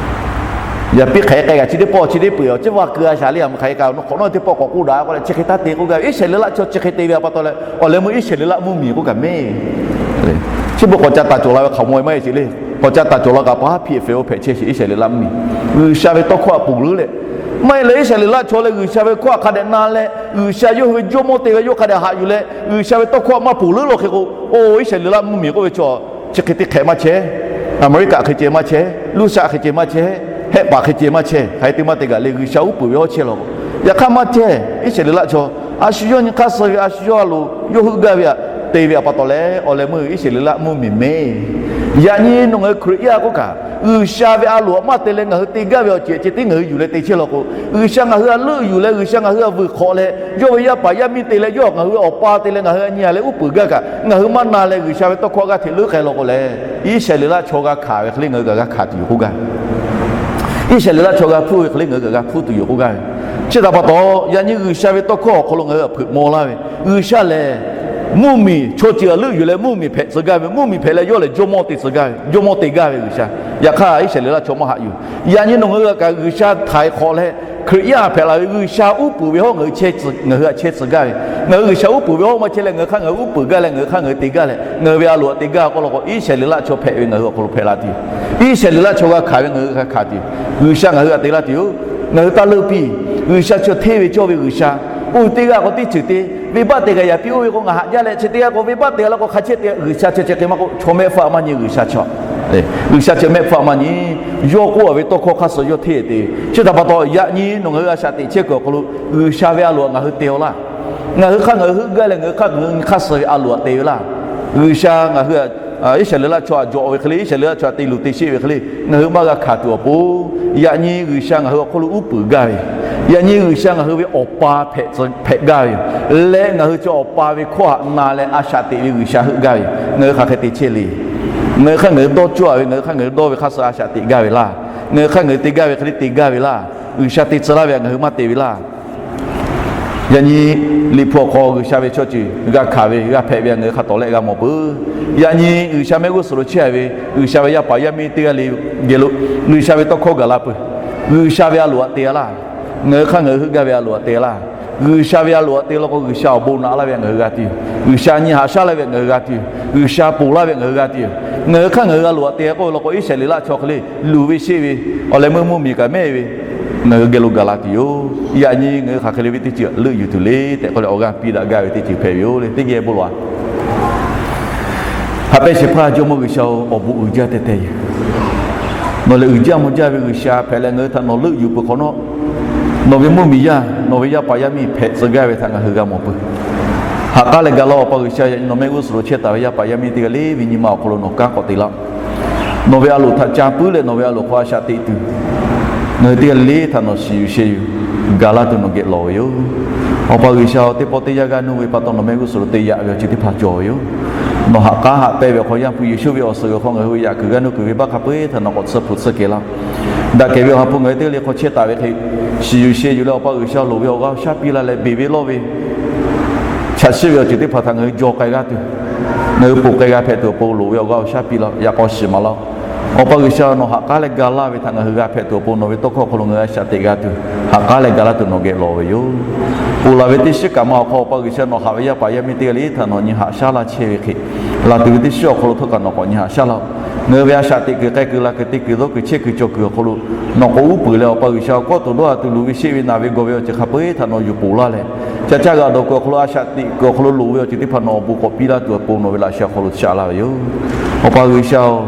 Yaꞈ piˇ hk'e k'ai kaꞈ chi teˇ pawˆ chi teˇ peuˬ awˬ ciˉ vaˇ keu a shaˍ le, a mvuhˇ hk'aˬ hk'e kaꞈ nawˬ hk'awꞈ nawˉ teˇ pawˆ k'awꞈ k'oˆ daꞈ k'oˆ leh chi hk'e taˇ te k'oˆ gaˇ ve. Iˉsaˍreˍlaˆ chaw chi hk'e te ve a pa taw leh awˬ leh meuˇ Iˉsaˍreˍlaˆ mvuhˇmiˬ k'oˆ kaꞈ mehˍ. Chi beuꞈ k'awꞈ ca taˍ cawˬ la ve hk'aˬ mawˬ e maˇ heˆ sheˍ le. K'awꞈ ca taˍ cawˬ la kaꞈ pa haˉ hpiꞈ hpehꞈ-o hpehꞈ chehˇ sheˍ Iˉsaˍreˍlaˆ mvuhˇmiˬ. G'uiˬsha ve tawˇ hkawˇ htaꞈ ponˬ leuˉ leh, maˇ heˆ leh Iˉsaˍreˍlaˆ chaw leh G'uiˬsha ve hkawˇ htaꞈ hk'a dehꞈ na leh, G'uiˬsha yawˇ hui ve jawˇmawˇ te ve yawˇ hk'a dehꞈ haꞈ yuˬ leh, G'uiˬsha ve tawˇ hkawˇ htaꞈ maˇ ponˬ leuˉ law hk'e k'o, o Iˉsaˍreˍlaˆ mvuhˇmiˬ k'oˆ ve chaw chi hk'e te hk'ehꞈ maˇ chehˇ. Aˍmeˍriˆkaꞈ hk'e ceh maˇ chehˇ, Luˇsaˆ hk'e ceh maˇ chehˇ, Hehˆpaˍ hk'e ceh maˇ chehˇ, hk'aˬ hk'e te maˇ te gaˬ le. G'uiˬsha uˉ peunˍ ve hawˉ chehˇ law k'o, yaꞈ hk'aˇ maˇ chehˇ. Iˉsaˍreˍlaˆ chaw a shu yawˇ nyi hk'aˇ suh ve, a shu yawˇ a loˍ yawˇ heuˆ gaˇ ve htaꞈ te ve a pa taw leh awˬ leh meuˇ Iˉsaˍreˍlaˆ mvuhˇmiˬ mehˍ. Yaꞈ nyi nawˬ ngaˬ hui Hkriꞈ yaˇ k'oˆ kaꞈ, G'uiˬsha ve a loˍ htaꞈ maˇ te leh ngaˬ hui te gaˇ ve awˬ ceuˬ ceh tiˉ ngaˬ hui yuˬ leh te chehˇ law k'o, G'uiˬsha ngaˬ hui htaꞈ leuˆ yuˬ leh G'uiˬsha ngaˬ hui htaꞈ vuiˬ hk'awꞈ leh yawˇ ve yaˇ paˍ yaˇ miˇ te leh yawˇ ngaˬ hui ve awˬ pa te leh ngaˬ hui htaꞈ nyi a leh uˉ peunˍ gaˇ kaꞈ ngaˬ hui maˇ na leh G'uiˬsha ve tawˇ hkawˇ g'aˇ hteꞈ leuˉ k'ai law k'o leh, Iˉsaˍreˍlaˆ chaw g'a hkanˍ ve hk'e le ngaˬ hui kaꞈ g'a hkanˍ tuˬ yoˬ k'oˆ gaˇ ve. Iˉsaˍreˍlaˆ chaw g'a hpuˇ ve hk'e le ngaˬ hui kaꞈ g'a hpuˇ tuˬ yoˬ k'oˆ gaˇ ve. Chi htaꞈ pa taw, yaꞈ nyi G'uiˬsha ve tawˇ hkawˇ awˬ hk'aw lo ngaˬ hui htaꞈ hpeuꞈ maw laˇ ve, G'uiˬsha lehˬ mvuhˇmiˬ chaw ceuˬ htaꞈ leuˆ yuˬ leh mvuhˇmiˬ hpehꞈ tcuh gaˇ ve, mvuhˇmiˬ hpehꞈ leh yawˇ lehˬ jawˇmawˇ te tcuh gaˇ ve, jawˇmawˇ te gaˇ ve G'uiˬsha. Yaꞈ hk'aˇ Iˉsaˍreˍlaˆ chaw maˇ haꞈ yuˬ. Yaꞈ nyi nawˬ ngaˬ hui kaꞈ G'uiˬsha htaiˍ hk'awꞈ leh Hkriꞈ yaˇ hpehꞈ la ve G'uiˬsha uˉ peunˍ ve hawˉ ngaˬ hui htaꞈ chehˇ tcuh gaˇ ve. Ngaˬ hui G'uiˬsha uˉ peunˍ ve hawˉ maˇ chehˇ leh ngaˬ hui hk'aˇ ngaˬ hui uˉ peunˍ gaˇ leh ngaˬ hui hk'aˇ ngaˬ hui te gaˇ leh ngaˬ hui ve a loˍ htaꞈ te gaˇ k'oˆ law k'o, Iˉsaˍreˍlaˆ chaw hpehꞈ ve ngaˬ hui awˬ hk'aw lo hpehꞈ la tuˬ yoˬ. Iˉsaˍreˍlaˆ chaw g'a hkanˍ ve ngaˬ hui g'a hkanˍ tuˬ yoˬ. G'uiˬsha ngaˬ hui htaꞈ te laˇ tuˬ yoˬ. Ngaˬ hui taˇ leuˆ piˇ. G'uiˬsha chi hteˇ ve cawˇ ve G'uiˬsha. Oˇ teˇ g'aˇ k'o teˇ ceuˬ te, venˇbaˆ te g'a yaꞈ piˇ oˇ ve k'o ngaˬ haꞈ jaˇ leh chi teˇ g'aˇ k'o venˇbaˆ te g'a la k'o hk'a chehˇ te. G'uiˬsha chi chi hk'e maˇ k'oˆ, chaw mehˆ hpfuhˇ maˇ nyi G'uiˬsha chaw. G'uiˬsha chi mehˆ hpfuhˇ maˇ nyi. Yawˇ k'oˆ a ve tawˇ hkawˇ hk'aˇ suh yawˇ hteˇ te. Chi htaꞈ pa taw yaꞈ nyi nawˬ ngaˬ hui a shaꞈ teꞈ chehˇ kuiˬ awˬ hk'aw lo G'uiˬsha ve a loˍ htaꞈ ngaˬ hui te-aw laˇ. Ngaˬ hui hk'aˇ ngaˬ hui heuˆ gaˇ leh ngaˬ hui hk'aˇ ngaˬ hui nyi hk'aˇ suh ve a loˍ htaꞈ te ve laˇ. G'uiˬsha ngaˬ hui Iˉsaˍreˍlaˆ chaw htaꞈ jawꞈ ve hk'e le, Iˉsaˍreˍlaˆ chaw htaꞈ te luˬ te sheˆ ve hk'e le, ngaˬ hui maˇ g'a hkanˍ tuˬ awˬ pon, yaꞈ nyi G'uiˬsha ngaˬ hui awˬ hk'oˆ lo uˉ peunˍ gaˇ ve, yaꞈ nyi G'uiˬsha ngaˬ hui ve awˬ pa hpehꞈ gaˇ ve yoˬ. Leh ngaˬ hui chi awˬ pa ve hkawˇ htaꞈ na leh a shaꞈ teꞈ ve G'uiˬsha heuˆ gaˇ ve yoˬ. Ngaˬ hui hk'aˬ hk'e te chehˇ le. Ngaˬ hui hk'aˇ ngaˬ hui dawˇ cawˇ a ve, ngaˬ hui hk'aˇ ngaˬ hui dawˇ ve hk'aˇ suh a shaꞈ teꞈ gaˇ ve laˇ. Ngaˬ hui hk'aˇ ngaˬ hui te gaˇ ve hk'e le te gaˇ ve laˇ. G'uiˬsha te tcuh laˇ ve htaꞈ ngaˬ hui maˇ te ve laˇ. Yaꞈ nyi Liꞈ hpu awˬ hk'aw G'uiˬsha ve chaw ceuˬ g'a hkanˍ ve, g'a hpehꞈ ve htaꞈ ngaˬ hui hk'a tawˍ lehˆ g'a mawˬ peuˬ. Yaꞈ nyi G'uiˬsha mehˆ g'uˇ suhˍ lo chehˇ a ve, G'uiˬsha ve yaˇ paˍ yaˇ miˇ teˇ g'aˇ le geh lo G'uiˬsha ve tawˇ hkawˇ gaˬ la peuˬ. G'uiˬsha ve a loˍ htaꞈ te a laˇ. Ngaˬ hui hk'aˇ ngaˬ hui heuˆ gaˇ ve a loˍ htaꞈ te a laˇ. G'uiˬsha ve a loˍ htaꞈ te law k'o, G'uiˬsha awˬ bon naꞈ laˇ ve htaꞈ ngaˬ hui g'a tuˬ yoˬ. G'uiˬsha nyi haꞈ shaˉ laˇ ve htaꞈ ngaˬ hui g'a tuˬ yoˬ. G'uiˬsha ponˬ laˇ ve htaꞈ ngaˬ hui g'a tuˬ yoˬ. Ngaˬ hui hk'aˇ ngaˬ hui a loˍ htaꞈ te k'oˆ ve law k'o, Iˉsaˍreˍlaˆ chaw hk'e le luˬ ve sheˆ ve, awˬ leh meuˇ mvuhˇmiˬ kaꞈ mehˆ ve, ngaˬ hui geh lo gaˬ la tuˬ yoˬ. Yaꞈ nyi ngaˬ hui hk'aˬ hk'e le ve teˇ ceuˬ leuˆ yuˬ tuˬ le tehꞈ k'oˆ leh awˬ g'aˇ piˇ daꞈ gaˇ ve teˇ ceuˬ hpehꞈ ve yoˬ le. Teˇ geh bon lawˬ-a. Haꞈ pehnˇ shehˍ hpaˇ Jawˇmawˇ G'uiˬsha-oˬ, awˬ bon uiˍ jaˇ teh teh yoˬ. Nawˬ lehˬ uiˍ jaˇ mvuh jaˇ ve G'uiˬsha hpehꞈ leh ngaˬ hui htaꞈ nawˬ leuˆ yuˬ peuˬ hk'awꞈ nawˉ, nawˬ ve mvuhˇmiˬ yaˇ, nawˬ ve yaˇ paˍ yaˇ miˇ hpehꞈ tcuh gaˇ ve htaꞈ ngaˬ hui g'a mawˬ peuˬ. Ha k'aˉ leh ga laˇ-oˬ, Awˬ pa G'uiˬsha, yaꞈ nyi nawˬ mehˆ g'uˇ suhˍ lo chehˇ taˍ ve yaˇ paˍ yaˇ miˇ teˇ g'aˇ le ve nyi ma awˬ hk'aw lo nawˬ kanˉ k'awꞈ te laˇ-oˆ. Nawˬ ve a loˍ htaꞈ ca puiˉ leh nawˬ ve a loˍ hk'aw a shaꞈ teꞈ tuˬ, ngaˬ hui teˇ g'aˇ le le htaꞈ nawˬ shiˍ yuˬ sheh yuˬ gaˬ laˇ tuˬ nawˬ geh lawˬ ve yoˬ. Awˬ pa G'uiˬsha-oˬ, teˇ pawˆ teˇ yanˇ g'aˇ nuˇ ve pa taw nawˬ mehˆ g'uˇ suhˍ lo te yaꞈ ve awˬ ceuˬ teˇ hpaˍ cawˬ ve yoˬ. Nawˬ ha k'aˉ haꞈ pehnˇ ve awˬ hk'aw, Yaˇ hpu Yeˍsuˆ ve awˬ suhˍ g'uiˬ hk'aw ngaˬ hui ve yaꞈ kuiˬ g'aˇ nuˇ kuiˬ venˇbaˆ hk'a peu-eˬ htaꞈ nawˬ k'awꞈ tsuhˇ hpu tsuhˇ kehˬ laˇ. Daꞈ kehˬ ve Awˬ ha hpu ngaˬ hui teˇ g'aˇ le hk'aw chehˇ taˍ ve hk'e shiˍ yuˬ sheh yuˬ leh, Awˬ pa G'uiˬsha, loˍ ve awˬ g'aˇ awˬ shaˉ piˇ laˇ leh, beˬ ve lawˇ ve chaꞈ shiˆ ve awˬ ceuˬ teˇ hpaˍ htaꞈ ngaˬ hui jaw k'ai g'aˇ tuˬ, ngaˬ hui ponˬ k'ai g'a hpehꞈ tuˬ awˬ pon loˍ ve awˬ g'aˇ awˬ shaˉ piˇ laˇ, yaꞈ k'aw shiˍ maˍ laˇ-oˆ. Awˬ pa G'uiˬsha, nawˬ ha k'aˉ leh ga laˇ ve htaꞈ ngaˬ hui g'a hpehꞈ tuˬ awˬ pon nawˬ ve tawˇ hkawˇ awˬ hk'aw lo ngaˬ hui a shaꞈ teꞈ g'a tuˬ, ha k'aˉ leh ga laˇ tuˬ nawˬ geh lawˬ ve yoˬ. Ponˬ laˬ ve teˇ shiˉ kaꞈ ma awˬ hk'aw Awˬ pa G'uiˬsha, nawˬ haꞈ ve yaˇ paˍ yaˇ miˇ teˇ g'aˇ le htaꞈ nawˬ nyi haꞈ shaˉ laˇ chehˇ ve hk'e, laˬ tuˬ ve teˇ shiˉ awˬ hk'aw lo htawˇ kaꞈ nawˬ k'awꞈ nyi haꞈ shaˉ laˇ-oˆ. Ngaˬ hui ve a shaꞈ teꞈ kuiˬ k'ai kuiˬ la kuiˬ te kuiˬ dawˇ kuiˬ chehˇ kuiˬ cawˬ kuiˬ awˬ hk'aw lo nawˬ k'awꞈ uˉ peunˍ leh, Awˬ pa G'uiˬsha, kawˆ tuˬ dawˇ ha tuˬ luˬ ve sheˆ ve naˬ ve gawˬ ve awˬ ceuˬ hk'a peu-eˬ htaꞈ nawˬ yuˬ ponˬ laˇ leh, ca caˇ g'a dawˬ kuiˬ awˬ hk'aw lo a shaꞈ teꞈ kuiˬ awˬ hk'aw lo loˍ ve awˬ ceuˬ teˇ hpaˍ nawˬ awˬ bon k'awꞈ piˇ laˇ tuˬ awˬ pon nawˬ ve laꞈ sheh awˬ hk'aw lo shaꞈ laˇ ve yoˬ. Awˬ pa G'uiˬsha-oˬ,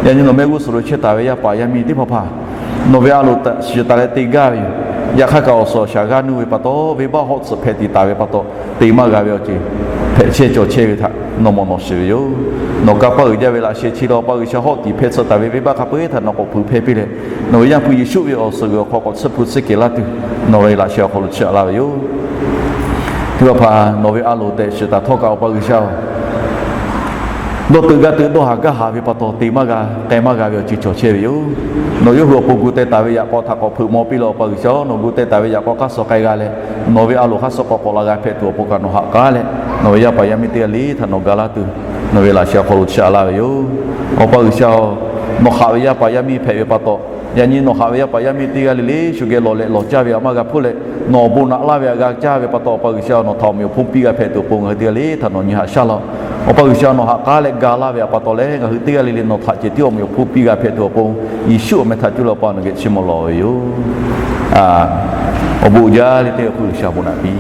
yaꞈ nyi nawˬ mehˆ g'uˇ suhˍ lo chehˇ taˍ ve yaˇ paˍ yaˇ miˇ teˇ hpaˍ hpaˍ nawˬ ve a loˍ shiˍ taˍ leh te gaˇ ve yoˬ. Yaꞈ hk'aˇ kaꞈ awˬ suhˍ awˬ shaˍ g'aˇ nuˇ ve pa taw, venˇbaˆ hawˆ tsuhꞈ hpehꞈ tiꞈ taˍ ve pa taw, te maˇ g'a ve awˬ ceuˬ hpehꞈ chehˇ cawˬ chehˇ ve htaꞈ nawˬ mawˬ nawˬ shiˍ ve yoˬ. Nawˬ kanˇ paˆ uiˍ jaˇ ve laꞈ sheh chi lo Awˬ pa G'uiˬ sha hawˆ tiꞈ hpehꞈ tsuhꞈ taˍ ve venˇbaˆ hk'a peu-eˬ htaꞈ nawˬ k'awꞈ hpeuꞈ hpehˇ piˇ leh, nawˬ ve Yaˇ hpu Yeˍsuˆ ve awˬ suhˍ g'uiˬ awˬ hk'aw k'awꞈ tsuhˇ hpu tsuhˇ kehˬ laˇ tuˬ, nawˬ ve laꞈ sheh awˬ hk'aw lo chiˇ aꞈ laˇ ve yoˬ. Teˇ hpaˍ hpaˍ nawˬ ve a loˍ tehꞈ shiˍ taˍ htawˇ kaꞈ Awˬ pa G'uiˬ sha-oˬ, dawˇ teuꞈ gaˇ teuꞈ dawˇ haˍ gaˇ haˍ ve pa taw te maˇ g'a k'ai maˇ g'a ve awˬ ceuˬ cawˬ chehˇ ve yoˬ. Nawˬ yawˇ hui awˬ pon gu teh taˍ ve yaꞈ k'aw htaꞈ k'awꞈ hpeuꞈ maw piˇ leh Awˬ pa G'uiˬ sha-oˬ, nawˬ gu teh taˍ ve yaꞈ k'aw hk'aˇ suh k'ai g'a leh, nawˬ ve a loˍ hk'aˇ suh k'awꞈ k'awꞈ la g'a hpehꞈ tuˬ awˬ pon kaꞈ nawˬ haꞈ k'aˉ leh, nawˬ ve yaˇ paˍ yaˇ miˇ teˇ g'aˇ le htaꞈ nawˬ ga laˇ tuˬ, nawˬ ve laꞈ sheh awˬ hk'aw lo chiˇ aꞈ laˇ ve yoˬ. Awˬ pa G'uiˬ sha-oˬ, nawˬ haꞈ ve yaˇ paˍ yaˇ miˇ hpehꞈ ve pa taw, yaꞈ nyi nawˬ haꞈ ve yaˇ paˍ yaˇ miˇ teˇ g'aˇ le le shu geh lawˬ leh lawˬ caˇ ve aꞈ maˇ g'a hpuˇ leh, nawˬ awˬ bon naꞈ laˇ ve aꞈ g'a caˇ ve pa taw, Awˬ pa G'uiˬ sha nawˬ htaꞈ awˬ meꞈ awˬ hponˇ piˇ g'a hpehꞈ tuˬ awˬ pon ngaˬ hui teˇ g'aˇ le htaꞈ nawˬ nyi haꞈ shaˉ laˇ. Awˬ pa G'uiˬ sha nawˬ haꞈ k'aˉ leh ga laˇ ve aꞈ pa taw leh ngaˬ hui teˇ g'aˇ le le nawˬ htaꞈ cehˬ tiˉ awˬ meꞈ awˬ hponˇ piˇ g'a hpehꞈ tuˬ awˬ pon, Yeˍsuˆ awˬ meh htaꞈ cuˇ leh Awˬ pa nawˬ geh chiˇ mvuh lawˬ ve yoˬ. Awˬ bon uiˍ jaˇ le teˇ hkui G'uiˬ sha bon naꞈ piˇ